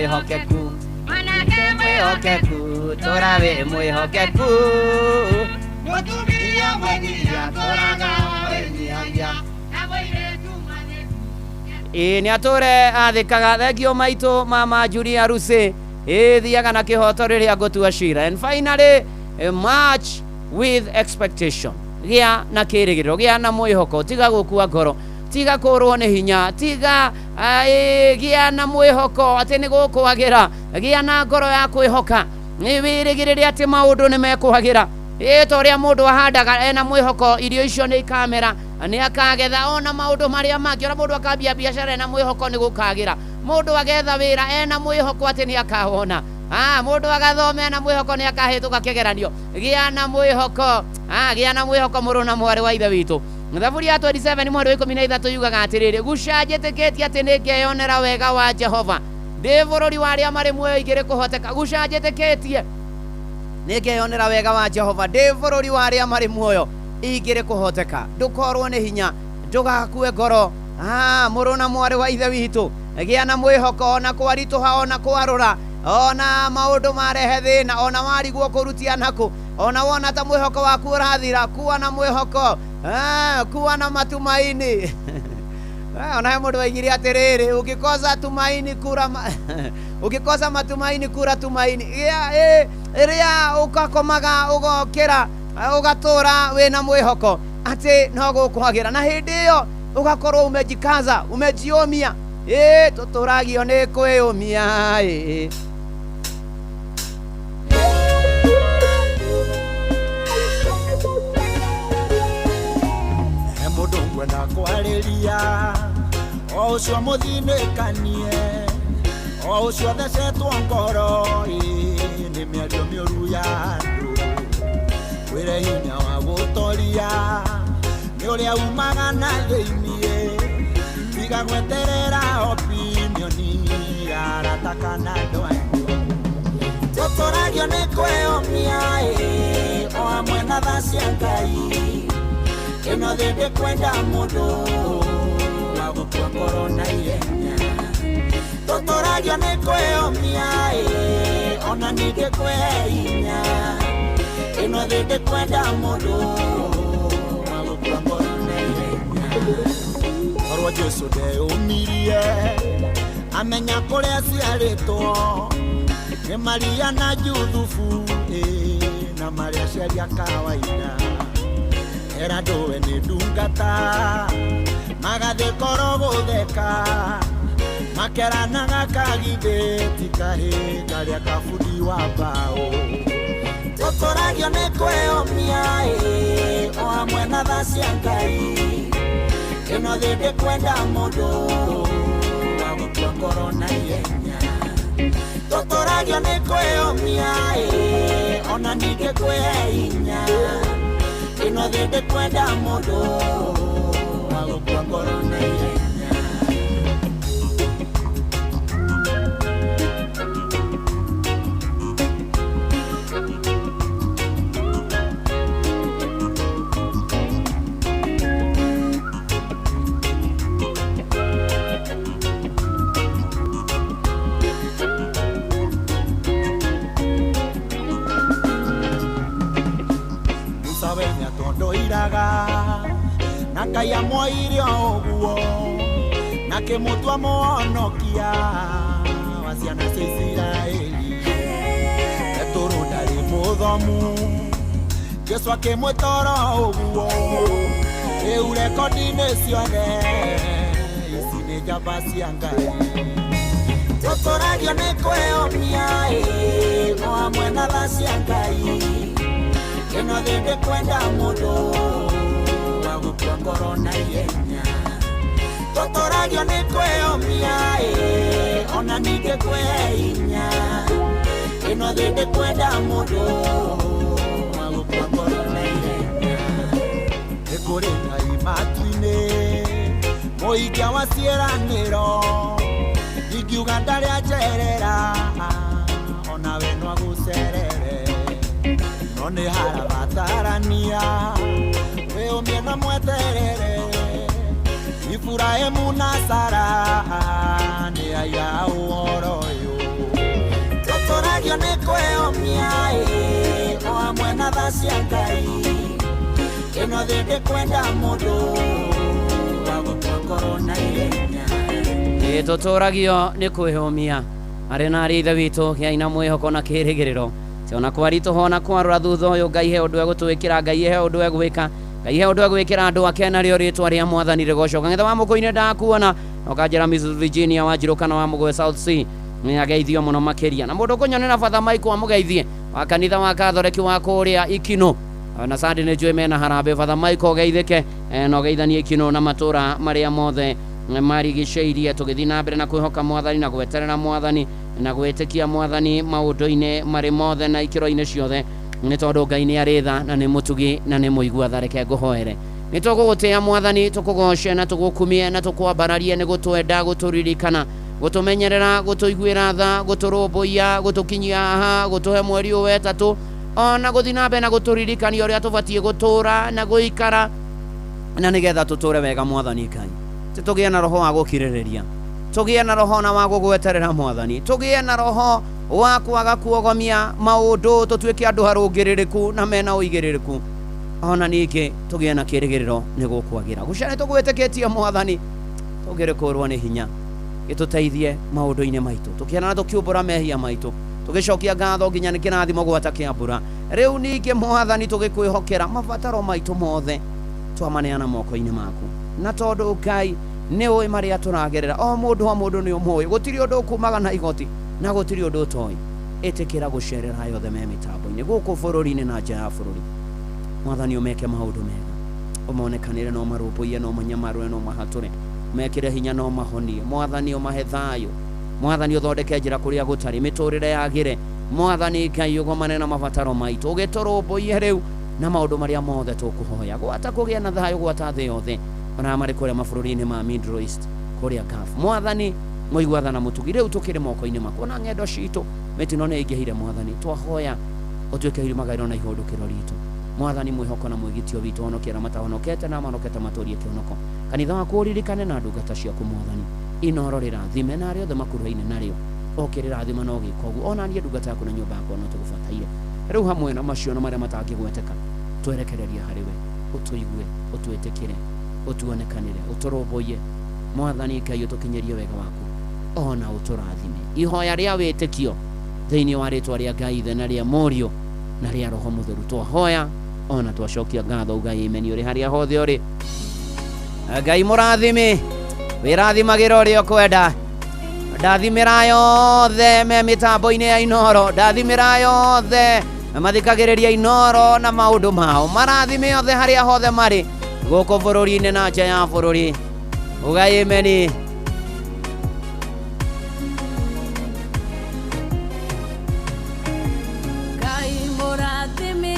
mwĩhokeku, mwanake mwĩhokeku, tũra wĩ mwĩhokeku. Mũtumia mwĩnyihia tũraga wĩnyihagia na mũirĩtu mwathĩki. Ĩĩ nĩ atũre athĩkaga. Thengio maitũ mama Julia Rusi. Ĩĩ thiaga na kĩhoto rĩrĩa ngũtua cira. And finally, march with expectation. Gĩa na kĩrĩgĩrĩro, gĩa na mwĩhoko, tiga gũkua ngoro, tiga kũrwo nĩ hinya, tiga gĩa na mwĩhoko atĩ nĩ gũkwagĩra, gĩa na ngoro ya kwĩhoka, nĩ wĩrĩgĩrĩre atĩ maũndũ nĩ mekwagĩra. Ĩĩ ta ũrĩa mũndũ ahandaga ena mwĩhoko irio icio nĩ ikamera, nĩ akagetha ona maũndũ marĩa mangĩ. Ona mũndũ akambia biacara ena mwĩhoko nĩ gũkagĩra, mũndũ agetha wĩra ena mwĩhoko atĩ nĩ akawona, mũndũ agathoma ena mwĩhoko nĩ akahĩtũka kĩgeranio. Gĩa na mwĩhoko, gĩa na mwĩhoko mũrũ na mwarĩ wa ithe witũ. Thaburi ya 27 mweri wa 13 yugaga atĩrĩrĩ, guca njĩtĩkĩtie atĩ nĩ ngeyonera wega wa Jehova ndĩ bũrũri wa arĩa marĩ muoyo ingĩrĩ kũhoteka. Guca njĩtĩkĩtie nĩ ngeyonera wega wa Jehova ndĩ bũrũri wa arĩa marĩ muoyo ingĩrĩ kũhoteka. Ndũkorwo nĩ hinya, ndũgakue ngoro. Mũrũ na mwarĩ wa ithe witũ, gĩa na mwĩhoko ona kwaritũha, ona kwarũra, ona maũndũ marehe thĩna, ona warigwo kũrutia nakũ, ona wona ta mwĩhoko waku ũrathira, kuwa na mwĩhoko, kuwa na matumaini. Ona he mũndũ waigire atĩrĩrĩ, ũngĩkosa tumaini kura ũngĩkosa matumaini kura tumaini. Rĩrĩa ũgakomaga ũgokĩra ũgatũra wĩna mwĩhoko atĩ no gũkwagĩra, na hĩndĩ ĩyo ũgakorwo umejikaza, umejiũmia. Tũtũragio nĩ kwĩyũmia. He mũndũ ngwenda kwarĩria, o ũcio mũthinĩkanie, o ũcio thecetwo ngoro, nĩ mĩario mĩũru ya andũ. Kwĩre hinya wa gũtoria nĩ ũrĩa umaga na thĩiniĩ, tiga gweterera opinioni ya arata kana andũ angĩ. Tũtũragio nĩ kwĩyũmia, o hamwe na tha cia Ngai. Ĩno thĩ ndĩkwenda mũndũ wa gũkua ngoro na ihenya. Tũtũragio nĩ kwĩyũmia, ona ningĩ kwĩhe hinya. Ĩno thĩ ndĩkwenda mũndũ wa gũkua ngoro na ihenya. Korwo Jesũ ndeyũmirie amenya kũrĩa aciarĩtwo nĩ Maria na Juthubu, na marĩa aciari a kawaida. Era ndũwe nĩ ndungata magathiĩ koro gũtheka, makeranaga kagithĩ ti kahĩ karĩa kabundi wa mbaũ. Tũtũragio nĩ kwĩyũmia, o hamwe na tha cia Ngai. Ĩno thĩ ndĩkwenda mũndũ wa gũkua ngoro na ihenya. Tũtũragio nĩ kwĩyũmia, ona ningĩ kwĩhe hinya. Ĩno thĩ ndĩkwenda mũndũ wa gũkua ngoro na ihenya. Musa we nĩatondoiraga na Ngai amwoire o ũguo, na kĩmũtua mũhonokia wa ciana cia Isiraeli. Petũrũ ndarĩ mũthomu, Jesũ akĩmwĩta oro ũguo. Rĩu rekondi-inĩ ciothe ici nĩ njamba cia Ngai. Tũtũragio nĩ kwĩyũmia, o hamwe na tha cia Ngai. Ĩno thĩ ndĩkwenda mũndũ wa gũkua ngoro na ihenya. Tũtũragio nĩ kwĩyũmia, ona ningĩ kwĩhe hinya. Ĩno thĩ ndĩkwenda mũndũ wa gũkua ngoro na ihenya. Nĩ kũrĩ Ngai matu-inĩ, mũikia wa ciĩranĩro, ingiuga ndarĩ anjerera, onawe no agũcerere. No nĩ harabatarania wĩyũmie na mweterere, Iburahĩmu na Sara nĩ aya ũhoro ũyũ. Tũtũragio nĩ kwĩyũmia ĩ, o hamwe na tha cia Ngai. Ĩno thĩ ndĩkwenda mũndũ wa gũkua ngoro na ihenya. Ĩ tũtũragio nĩ kwĩhũmia arĩ na arĩ ithe witũ gĩai na mwĩhoko na kĩrĩgĩrĩro ona kwaritũha ona kwarũra thutha ũyũ Ngai he ũndũ egũtwĩkĩra, Ngai he ũndũ egwĩka, Ngai he ũndũ egwĩkĩra andũ ake narĩo rĩtwa rĩa mwathani rĩgocwo. Ng'etha wa mũkũinĩ ndakuona ũkanjĩra Mrs Virginia Wanjirũ kana wa Mũgwe South C nĩ ageithio mũno makĩria na mũndũ kũnyonera Father Michael amũgeithie wa kanitha wa Katholeki wa kũrĩa Ikino na sandi nĩ njũĩ mena harambĩ. Father Michael ũgeithĩke na ũgeithanie Ikino na matũra marĩa mothe marigicĩirie. Tũgĩthiĩ na mbere na kwĩhoka mwathani na gweterera mwathani na gwĩtĩkia mwathani maũndũ-inĩ marĩ mothe na ikĩro-inĩ ciothe, nĩ tondũ Ngai nĩ arĩ tha na nĩ mũtugi na nĩ mũigua tha. Reke ngũhoere. Nĩ tũgũgũtĩĩa mwathani, tũkũgoce na tũgũkumie na tũkwambararie nĩ gũtwenda, gũtũririkana, gũtũmenyerera, gũtũiguĩra tha, gũtũrũmbũiya, gũtũkinyia haha, gũtũhe mweri ũyũ wetatũ, ona gũthiĩ na mbere na gũtũririkania ũrĩa tũbatiĩ gũtũra na gũikara na nĩgetha tũtũre wega. Mwathani Ngai, tũgĩe na roho wa gũkirĩrĩria, tũgĩe na roho na wa gũgweterera mwathani, tũgĩe na roho wa kwaga kuogomia maũndũ, tũtuĩke andũ arũngĩrĩrĩku na mena ũigĩrĩrĩku, ona ningĩ tũgĩe na kĩrĩgĩrĩro nĩ gũkwagĩra. Gũca nĩ tũgwĩtĩkĩtie mwathani, tũngĩrĩkũrwo nĩ hinya gĩtũteithie maũndũ-inĩ maitũ, tũkĩona na tũkiumbũra mehia maitũ, tũgĩcokia ngatho nginya nĩ kĩrathimo gwata kĩa mbura. Rĩu ningĩ mwathani tũgĩkwĩhokera mabataro maitũ mothe twamaneana moko-inĩ maku, na tondũ Ngai nĩ ũĩ marĩa tũragerera, o mũndũ o mũndũ nĩ ũmũĩ, gũtirĩ ũndũ ũkumaga na igoti na gũtirĩ ũndũ ũtoĩ. Ĩtĩkĩra gũcerera yothe me mĩtambo-inĩ gũkũ bũrũri-inĩ na nja ya bũrũri. Mwathani ũmeke maũndũ mega, ũmonekanĩre no marũmbũiye, no manyamarũre, no mahatũre, mekĩre hinya no mahonie. Mwathani ũmahe thayũ, mwathani ũthondeke njĩra kũrĩa gũtarĩ, mĩtũrĩre yagĩre. Mwathani Ngai ũgomane na mabataro maitũ, ũgĩtũrũmbũiye rĩu na maũndũ marĩa mothe tũkũhoya, gwata kũgĩa na thayũ gwata thĩ yothe, ona marĩ kũrĩa mabũrũri-inĩ ma Middle East, kũrĩa Gulf. Mwathani mũigua tha na mũtugi, rĩu tũkĩrĩ moko-inĩ maku, ona ng'endo citũ mĩtino nĩ ĩingĩhire. Mwathani twahoya ũtuĩke irumagaĩro na ihũndũkĩro ritũ. Mwathani mwĩhoko na mwĩgitio witũ, honokia arĩa matahonokete na mahonokete matũrie kĩhonoko. Kanitha waku ũririkane na ndungata ciaku mwathani, inoro rĩrathime na arĩa othe makuruhaine narĩo, ũkĩrĩrathima na ũgĩka ũguo. Ona niĩ ndungata yaku na nyũmba yakwa no tũgũbataire. Rĩu hamwe na macio na marĩa matangĩgweteka, twerekererie harĩ we, ũtũigue, ũtwĩtĩkĩre, ũtuonekanĩre, ũtũrũmbũiye. Mwathani Ngai ũtũkinyĩrie wega waku ona ũtũrathime. Ihoya rĩa wĩtĩkio thĩinĩ wa rĩtwa rĩa Ngai Ithe na rĩa Mũriũ na rĩa Roho Mũtheru twahoya ona twacokia ngatho. Uga amen ũrĩ harĩa hothe ũrĩ. Ngai mũrathimi, wĩrathimagĩra ũrĩa ũkwenda. Ndathimĩra yothe me mĩtambo-inĩ ya Inoro, ndathimĩra yothe mathikagĩrĩria Inoro na maũndũ mao, marathime othe harĩa hothe marĩ gũkũ bũrũri-inĩ na nja ya bũrũri. Uga amen. Ngai mũrathimi,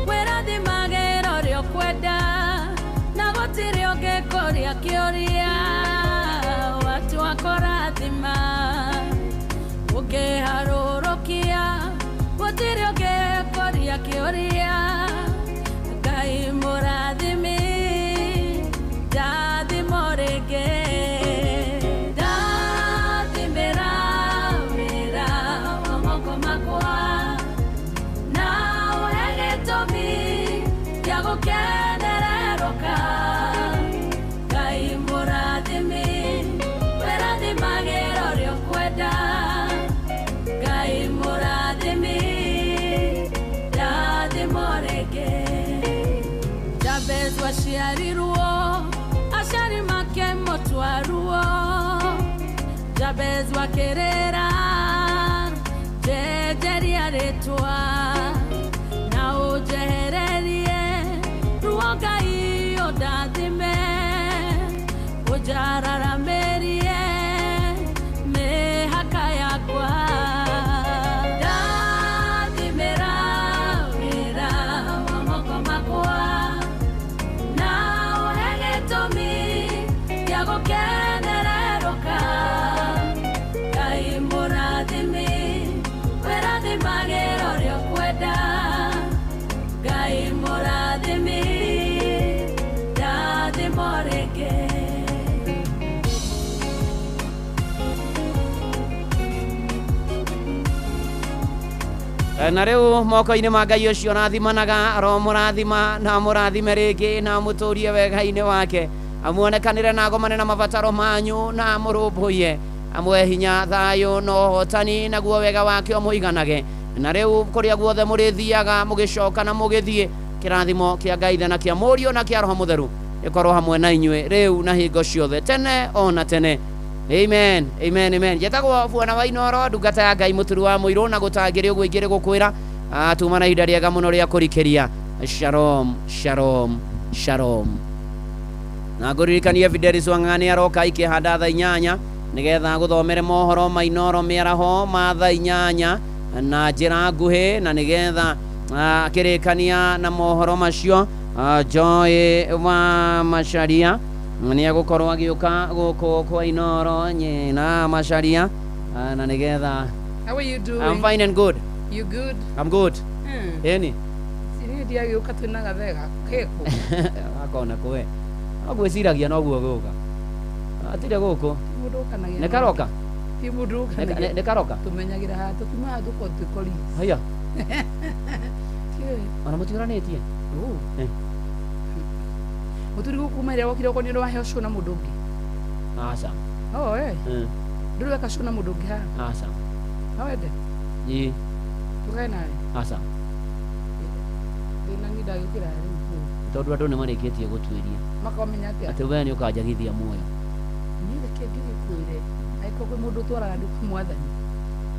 wĩrathimagĩra ũrĩa ũkwenda, na gũtirĩ ũngĩkũria kĩũria watua kũrathima. Ũngĩharũrũkia gũtirĩ ũngĩkũria kĩũria. Ngai mũrathimi, ndathimo rĩngĩ, ndathimĩra wĩra wa moko makwa, na ũhe gĩtũmi gĩa gũkenererũka. Ngai mũrathimi, wĩrathimagĩra ũrĩa ũkwenda. Ngai mũrathimi, ndathimo rĩngĩ. Jabezu aciarirwo, aciari make mũtwaruo. Jabezu akĩrĩra, njenjeria rĩtwa na ũnjehererie ruo. Ngai ũndathime, ũnjararamĩrie mĩhaka yakwa. Ndathimĩra wĩra wa moko makwa, na ũhe gĩtũmi gĩa gũkenererũka. Ngai mũrathimi, wĩrathimagĩra ũrĩa ũkwenda. Ngai mũrathimi, ndathimo rĩngĩ. Na rĩu moko-inĩ ma Ngai ũcio ũrathimanaga aromũrathima na amũrathime rĩngĩ na amũtũrie wega-inĩ wake, amuonekanĩre na agomane na mabataro manyu na amũrũmbũiye, amwe hinya, thayũ na ũhotani, naguo wega wake ũmũiganage. Na rĩu kũrĩa guothe mũrĩthiaga mũgĩcoka na mũgĩthiĩ, kĩrathimo kĩa Ngai Ithe na kĩa Mũriũ na kĩa Roho Mũtheru gĩkorwo hamwe na inyuĩ rĩu na hingo ciothe, tene ona tene. Amen, amen, amen. Njetagwo Bwana wa Inooro, ndungata ya Ngai mũturu wa mũirũ, na gũtangĩrĩ ũguo ingĩrĩ gũkwĩra tuma na ihinda rĩega mũno rĩa kũrikĩria. Shalom, shalom, shalom. Na ngũririkanie Fidelis Wang'ang'a nĩ aroka ikĩhanda thaa 8 nĩgetha gũthomere mohoro ma Inooro mĩaraho ma thaa 8 na njĩra nguhĩ, na nĩgetha akĩrĩkania na mohoro macio Joy wa Macharia nĩ egũkorwo agĩũka gũkũ kwa Inooro nyina Macharia na nĩgetha. How are you doing? I'm fine and good. You good? I'm good. Ĩni. Niĩ ndiagĩũka twĩna gathega keko. Akona kũwe no gwĩciragia noguo gũka atirĩ gũkũ. Ti mũndũ ũkanagia. Nĩ karoka? Ti mũndũ ũkanagia. Nĩ karoka? Tũmenyagĩra haha tũkiuma haha tũkorwo twĩ police. Haya. Tiũĩ. Ona mũtiũranĩtie? Mũturi gũkũ kuma ĩrĩa wokire ũkorwo nĩ ũrĩ waheo show na mũndũ ũngĩ. Aca. Oh, eh. Ndũrĩ weka show na mũndũ ũngĩ haha? Aca. No wende? Ĩ. Tũkae nawe? Aca. Thĩna niĩ ndagĩũkĩra rĩu kũu. Tondũ andũ nĩ marĩkĩtie gũtuĩria. Makamenya atĩa? Atĩ we nĩ ũkanjagithia muoyo. Niĩ reke ngĩgĩkwĩre, angĩkorwo kwĩ mũndũ ũtwaraga andũ kwĩ mwathani,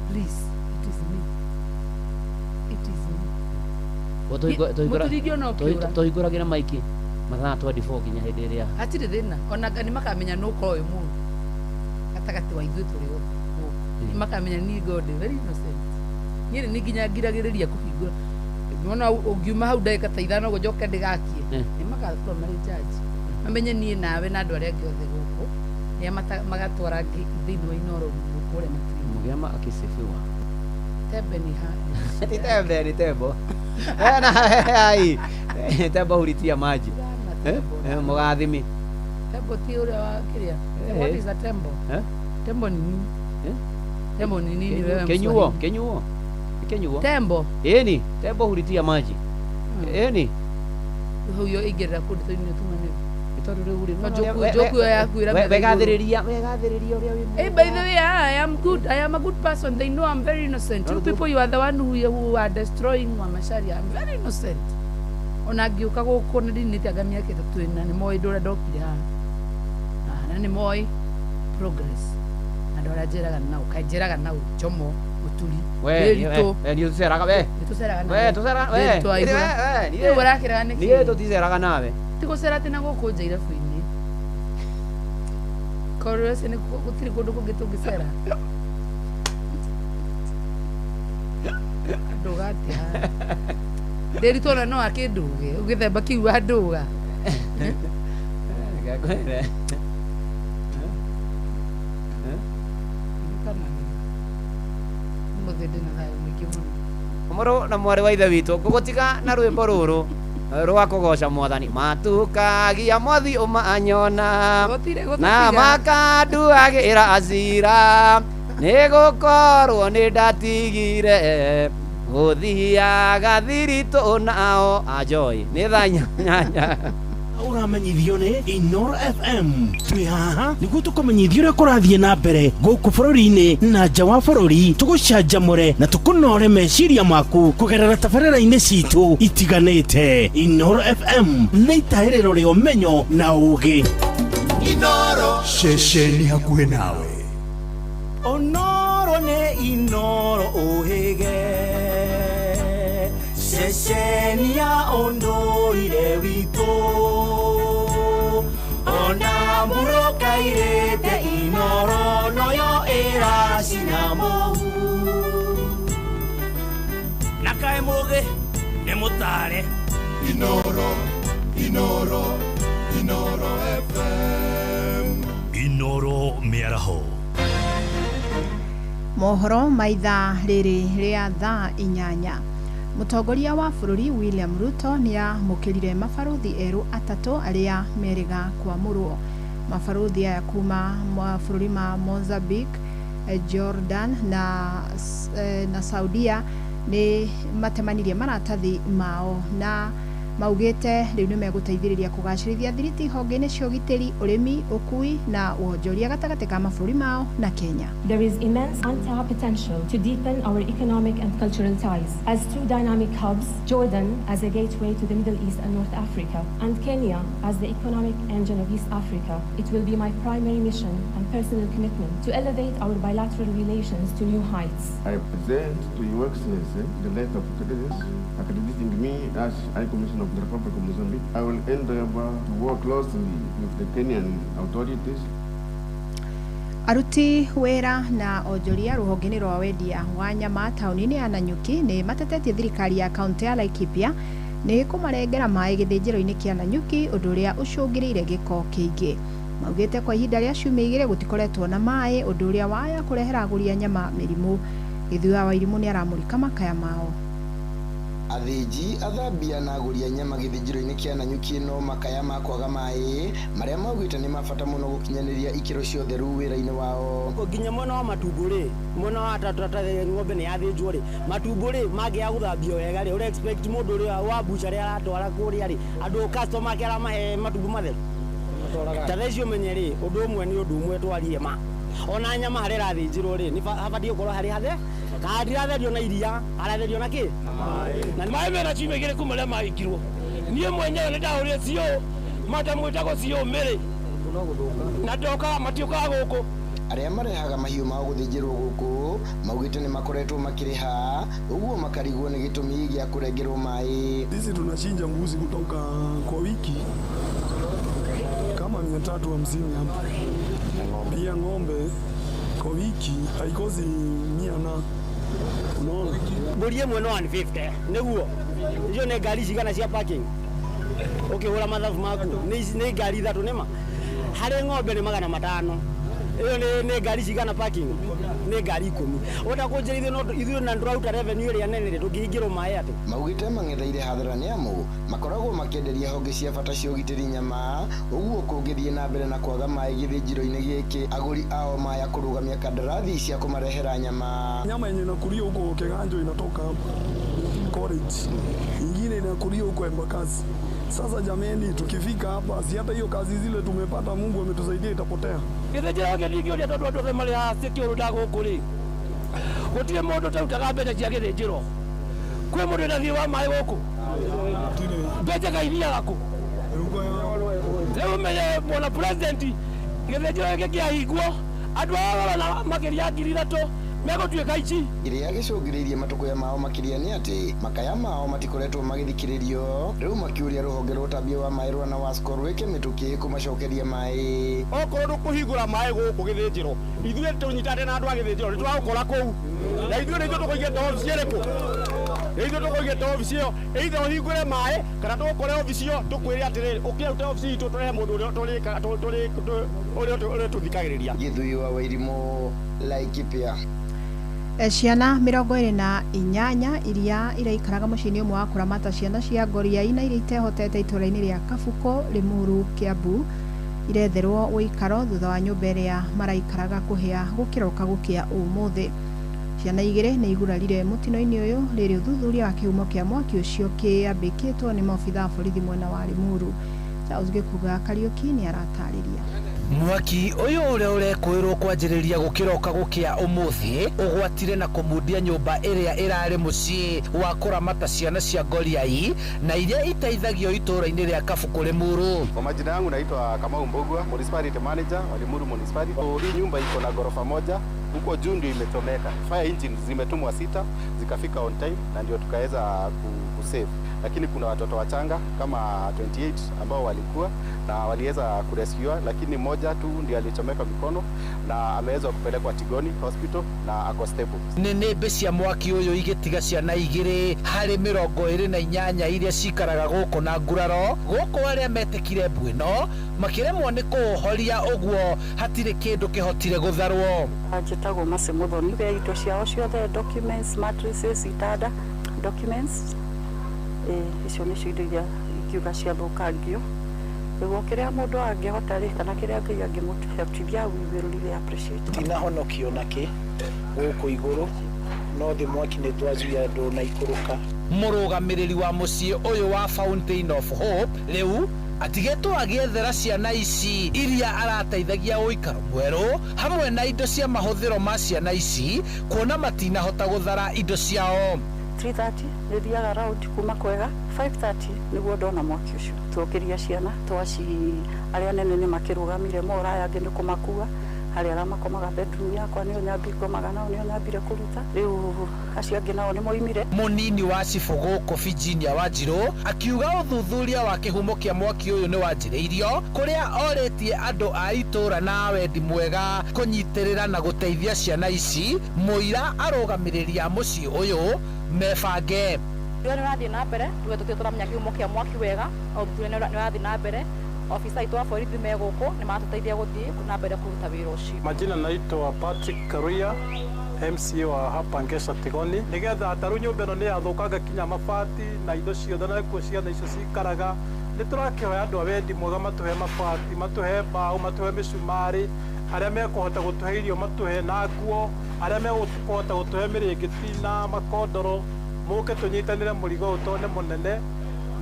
please, it is me. It is me. Mũturi ingĩona ũkĩũra. Tũhingũragĩra maiki mathaa 24 nginya hĩndĩ ĩrĩa. Hatirĩ thĩna, ona nĩ makamenya nũ ũkorwo wĩ mũũru gatagatĩ wa ithuĩ tũrĩ othe gũkũ. Nĩ makamenya niĩ God very innocent. Niĩ nĩ nginya ngiragĩrĩria kũhingũra. Nĩwona ũngiuma hau ndagĩka ta 5 ũguo njoke ndĩgakie, nĩ magakorwo marĩ judge. Mamenye niĩ nawe na andũ arĩa angĩ othe gũkũ nĩa magatwara thĩinĩ wa Inooro kũrĩa matuinĩ. Mũgĩama akisifiwa. Tembe ni ha. Ti tembe, ni tembo. Na ai. Tembo huritia maji. Mũgathimi. Tembo ti ũrĩa wa kĩrĩa. What is a tembo? Tembo ni nini? Tembo ni nini wewe? Kenyuo, kenyuo. Kenyuo. Tembo. Ĩni, tembo huritia maji. Ĩni. Huyo igĩrĩra kũndũ tũinĩ tumane. Tondũ rĩu rĩ Njoku yaku ĩra wegathĩrĩria wegathĩrĩria ũrĩa wĩ. Hey, by the way, I am good. I am a good person. They know I'm very innocent. You people, you are the one who are destroying Macharia. I'm very innocent. Ona ngĩũka gũkũ nĩ ndinĩte anga mĩaka 3 ĩna nĩ moĩ ndũrĩa ndokire haha. Na nĩ moĩ progress. Andũ arĩa njeraga nao, kaĩ njeraga nao Jomo, Mũturi, Ndĩritũ. We niĩ tũceraga we. Nĩ tũceraga nawe. We tũceraga we. Ndĩritũ aihũra. Rĩu ũrakĩraga nĩkĩ? Niĩ tũticeraga nawe. Ti gũcera atĩ na gũkũ nja irabu-inĩ. Korwo ũcio nĩ gũtirĩ kũndũ kũngĩ tũngĩcera. Ndũga atĩa haha? Ndĩritũ ona no akĩndũge, ũgĩthemba kĩu andũga. Ngakwĩre. Ririkana wega. Ũmũthĩ ndĩna thayũ mũingĩ mũno. Mũrũ na mwarĩ wa ithe witũ, ngũgũtiga na rwĩmbo rũrũ rwa kũgoca mwathani. Matukagia mwathi ũmanyona na makanduagĩra acira, nĩgũkorwo nĩ ndatigire gũthiaga thiritũ nao. Ajoy nĩ thaa 8. Ũramenyithio nĩ Inooro FM. Twĩ haha nĩguo tũkũmenyithie ũrĩa kũrathiĩ na mbere gũkũ bũrũri-inĩ na nja wa bũrũri, tũgũcanjamũre na tũkũnore meciria maku kũgerera tabarĩra-inĩ citũ itiganĩte. Inooro FM nĩ itahĩrĩro rĩa ũmenyo na ũũgĩ. Inooro ceceni hakuhĩ nawe. Onoro nĩ Inooro ũhĩge, ceceni ya ũndũire witũ. Ona mbura ĩrĩte Inooro noyo ĩracina mũhu. Na kaĩ mũgĩ nĩ mũtare. Inooro, Inooro, Inooro FM. Inooro mĩaraho. Mohoro ma ithaa rĩrĩ rĩa thaa 8. Mũtongoria wa bũrũri William Ruto nĩamũkĩrire mabarũthi erũ 3 arĩa merĩga kwamũrwo. Mabarũthi aya kuma mabũrũri ma Mozambique, Jordan na Saudia Nĩ matemanirie maratathi mao na maugĩte rĩu nĩ megũteithĩrĩria kũgacĩrithia thiriti honge-inĩ cia ũgitĩri, ũrĩmi, ũkui na wonjoria gatagatĩ ka mabũrũri mao na Kenya. There is immense untapped potential to deepen our economic and cultural ties. As two dynamic hubs, Jordan as a gateway to the Middle East and North Africa, and Kenya as the economic engine of East Africa, it will be my primary mission and personal commitment to elevate our bilateral relations to new heights. I present to Your Excellency the letter of credence accrediting me as High Commissioner of the Republic of Mozambique. I will endeavor to work closely with the Kenyan authorities. Aruti wĩra na onjoria rũhonge-inĩ rwa wendia wa nyama taũni-inĩ ya Nanyuki nĩ matetetie thirikari ya kaũntĩ ya Laikipia nĩ kũmarengera maĩ gĩthĩnjĩro-inĩ kĩa Nanyuki, ũndũ ũrĩa ũcũngĩrĩire gĩko kĩingĩ. Maugĩte kwa ihinda rĩa ciumia 2 gũtikoretwo na maĩ, ũndũ ũrĩa waya kũrehera agũri a nyama mĩrimũ. Gĩthuya wa Irimũ nĩ aramũrika makaya mao. Athĩnji, athambia na agũri a nyama gĩthĩnjĩro-inĩ kĩa Nanyuki no makaya ma kwaga maĩ marĩa maugĩte nĩ ma bata mũno gũkinyanĩria ikĩro cia ũtheru wĩra-inĩ wao. Nginya mwena wa matumbo rĩ, mwena wa ng'ombe nĩ yathĩnjwo rĩ, matumbo rĩ mangĩaga gũthambio wega rĩ, ũre expect mũndũ ũrĩa wa bucharĩ aratwara kũrĩa rĩ, andũ customer ake aramahe matumbo matheru. Ta thaa ici ũmenye rĩ, ũndũ ũmwe nĩ ũndũ ũmwe twarie ma. Ona nyama harĩa ĩrathĩnjĩrwo rĩ, nĩ habatiĩ gũkorwo harĩ hathe, kana ndiratherio na iria, aratherio na kĩ? Na maĩ mena ciumia 2 kuma rĩrĩa mahingirwo. Niĩ mwenyewe nĩ ndahũrire CO, matamwĩtagwo CO Mĩrĩ, na ndokaga matiũkaga gũkũ. Arĩa marehaga mahiũ mao gũthĩnjĩrwo gũkũ maugĩte nĩ makoretwo makĩrĩha, ũguo makarigwo nĩ gĩtũmi gĩa kũrengerwo maĩ. Sisi tunachinja mbuzi kutoka kwa wiki kama 350 hapa. Pia ng'ombe kwa wiki haikosi 100 na unaona. Mbũri ĩmwe no 150 nĩguo. Icio nĩ ngari cigana cia parking? Ũkĩhũra mathabu maku nĩ ngari 3 nĩma. Harĩ ng'ombe nĩ 500. Ĩyo nĩ ngari cigana parking? Nĩ ngari 10. Ũrenda kũnjĩra ithuĩ na ndũraruta revenue ĩrĩa nene rĩ, tũngĩhingĩrwo maĩ atĩ? Maugĩte mang'etheire hathara nĩ amu makoragwo makĩenderia honge cia bata cia ũgitĩri nyama, ũguo kũngĩthiĩ na mbere na kwaga maĩ gĩthĩnjĩro-inĩ gĩkĩ agũri ao maya kũrũgamia kandarathi cia kũmarehera nyama. Nyama yenye inakulio huko Kiganjo inatoka hapa college, ingine inakulio huko Embakasi. Sasa jameni, tukifika hapa si hata hiyo kazi zile tumepata, Mungu ametusaidia, itapotea. Gĩthĩnjĩro gĩkĩ ndingĩũria tondũ andũ othe marĩ haha cikĩũrũnda gũkũ rĩ, gũtirĩ mũndũ ũtarutaga mbeca cia gĩthĩnjĩro. Kwĩ mũndũ wĩna thiirĩ wa maĩ gũkũ? Mbeca kaithiaga kũ? Rĩu ũmenye bwana president, gĩthĩnjĩro gĩkĩ kĩahingwo, andũ aya marona makĩria 3,000 megũtuĩka ici. Kĩrĩa gĩcũngĩrĩirie matũkũya mao makĩria nĩ atĩ makaya mao matikoretwo magĩthikĩrĩrio, rĩu makĩũria rũhonge rwa ũtambia wa maĩ rwa NAWASCO rwĩke mĩtũkĩ kũmacokeria maĩ. Okorwo ndũkũhingũra maĩ gũkũ gĩthĩnjĩro, ithuĩ tũnyitanĩte na andũ a gĩthĩnjĩro nĩtũragũkora kũu, na ithuĩ nĩ ithuĩ tũkũigĩte obici ĩrĩkũ? Nĩ ithuĩ tũkũigĩte obici ĩyo, either ũhingũre maĩ kana tũgũkore obici ĩyo tũkwĩre atĩrĩrĩ, ũkĩrute obici itũ tũrehe mũndũ ũrĩa tũthikagĩrĩria. Gĩthuyi wa Wairimũ, Laikipia. Ciana 28 iria iraikaraga mũciĩ-inĩ ũmwe wa kũramata ciana cia ngoriai na iria itehotete itũũra-inĩ rĩa Kabuko, Limuru, Kiambu iretherwo ũikaro thutha wa nyũmba ĩrĩa maraikaraga kũhĩa gũkĩroka gũkĩa ũmũthĩ. Ciana 2 nĩ igurarire mũtino-inĩ ũyũ rĩrĩ ũthuthuria wa kĩhumo kĩa mwaki ũcio kĩambĩkĩtwo nĩ maobitha a borithi mwena wa Limuru. Charles Gĩkuga Kariũki nĩ aratarĩria. Mwaki ũyũ ũrĩa ũrekũĩrwo kwanjĩrĩria gũkĩroka gũkĩa ũmũthĩ ũgwatire na kũmundia nyũmba ĩrĩa ĩrarĩ mũciĩ wa kũramata ciana cia ngoriai na iria iteithagio itũũra-inĩ rĩa Kabuku Limuru. Kwa majina yangu naitwa Kamau Mbugua, Municipality Manager wa Limuru Municipality. Hii nyumba iko na ghorofa moja, huko juu ndio imechomeka. Fire engine zimetumwa 6 zikafika on time na ndio tukaweza kusave. Lakini kuna watoto wachanga kama 28 ambao walikuwa na waliweza kurescue, lakini moja tu ndiye alichomeka mikono na ameweza kupelekwa Tigoni Hospital na ako stable. Nĩnĩmbĩ cia mwaki ũyũ igĩtiga ciana 2 harĩ 28 iria cikaraga gũkũ na nguraro gũkũ arĩa metĩkire mbu ĩno makĩremwo nĩ kũũhoria, ũguo hatirĩ kĩndũ kĩhotire gũtharwo. Njĩtagwo Mercy Muthoni, indo ciao ciothe documents, mattresses, itanda, documents icio nĩcio indo iria ingiuga ciathũkangio. Nĩguo kĩrĩa mũndũ angĩhota rĩ, kana kĩrĩa Ngai angĩmũhotithia, we will really appreciate. Ndinahonokio nakĩ gũkũ igũrũ No thĩ mwaki nĩ twazuia ndũnaikũrũka. Mũrũgamĩrĩri wa mũciĩ ũyũ wa Fountain of Hope rĩu atigĩtwo agĩethera ciana ici iria arateithagia ũikaro mwerũ hamwe na indo cia mahũthĩro ma ciana ici, kuona matinahota gũthara indo ciao. 3:30 nĩ thiaga round kuma kwega, 5:30 nĩguo ndona mwaki ũcio. Tuokĩria ciana twaci, arĩa nene nĩ makĩrũgamire mora, aya angĩ nĩ kũmakua. Harĩa arĩa makomaga bedroom yakwa nĩo nyambi ngomaga nao, nĩo nyambire kũruta. Rĩu acio angĩ nao nĩ moimire. Mũnini wa cibũ gũkũ Virginia Wanjirũ akiuga ũthuthuria wa kĩhumo kĩa mwaki ũyũ nĩ wanjĩrĩirio, kũrĩa orĩtie andũ a itũũra na wendi mwega kũnyitĩrĩra na gũteithia ciana ici, mũira arũgamĩrĩri a mũciĩ ũyũ mebange. Ũthuthuria nĩ ũrathiĩ na mbere, tuge tũtirĩ tũramenya kĩhumo kĩa mwaki wega, no ũthuthuria nĩ ũrathiĩ na mbere. Ofisa aitũ a borithi me gũkũ nĩ maratũteithia gũthiĩ na mbere kũruta wĩra ũcio. Majina naitwa Patrick Karuya, MCA wa hapa Ngesha Tigoni. Nigetha taru nyũmba ĩno nĩ yathũkanga kinya mabati na indo ciothe, na kuo ciana icio cikaraga. Nĩ tũrakĩhoya andũ a wendi mwega matũhe mabati, matũhe mbaũ, matũhe mĩcumarĩ, arĩa mekũhota gũtũhe irio matũhe na nguo, arĩa mekũhota gũtũhe mĩrĩngĩti na makondoro, mũke tũnyitanĩre mũrigo ũyũ tondũ nĩ mũnene,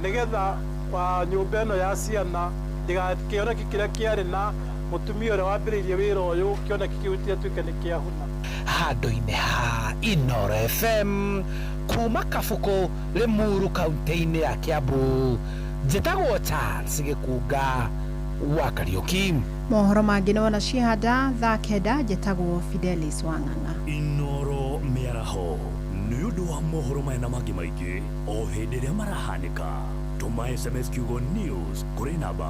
nĩgetha wa nyũmba ĩno ya ciana kĩoneki kĩrĩa kĩarĩ na mũtumia ũrĩa wambĩrĩirie wĩra ũyũ, kĩoneki kĩu gĩtuĩke nĩ kĩahuna. Handũ-inĩ ha Inoro FM kuma Kabuku, Limuru, kaunti-inĩ ya Kiambu, njĩtagwo Charles Gĩkunga wa Kariũki. Mohoro mangĩ nĩ wona ciehanda thaa 9. Njĩtagwo Fidelis Wang'ang'a. Inoro mĩaraho nĩ ũndũ wa mohoro maya na mangĩ maingĩ o hĩndĩ ĩrĩa marahanĩka, tũma SMS kiugo NEWS kũrĩ namba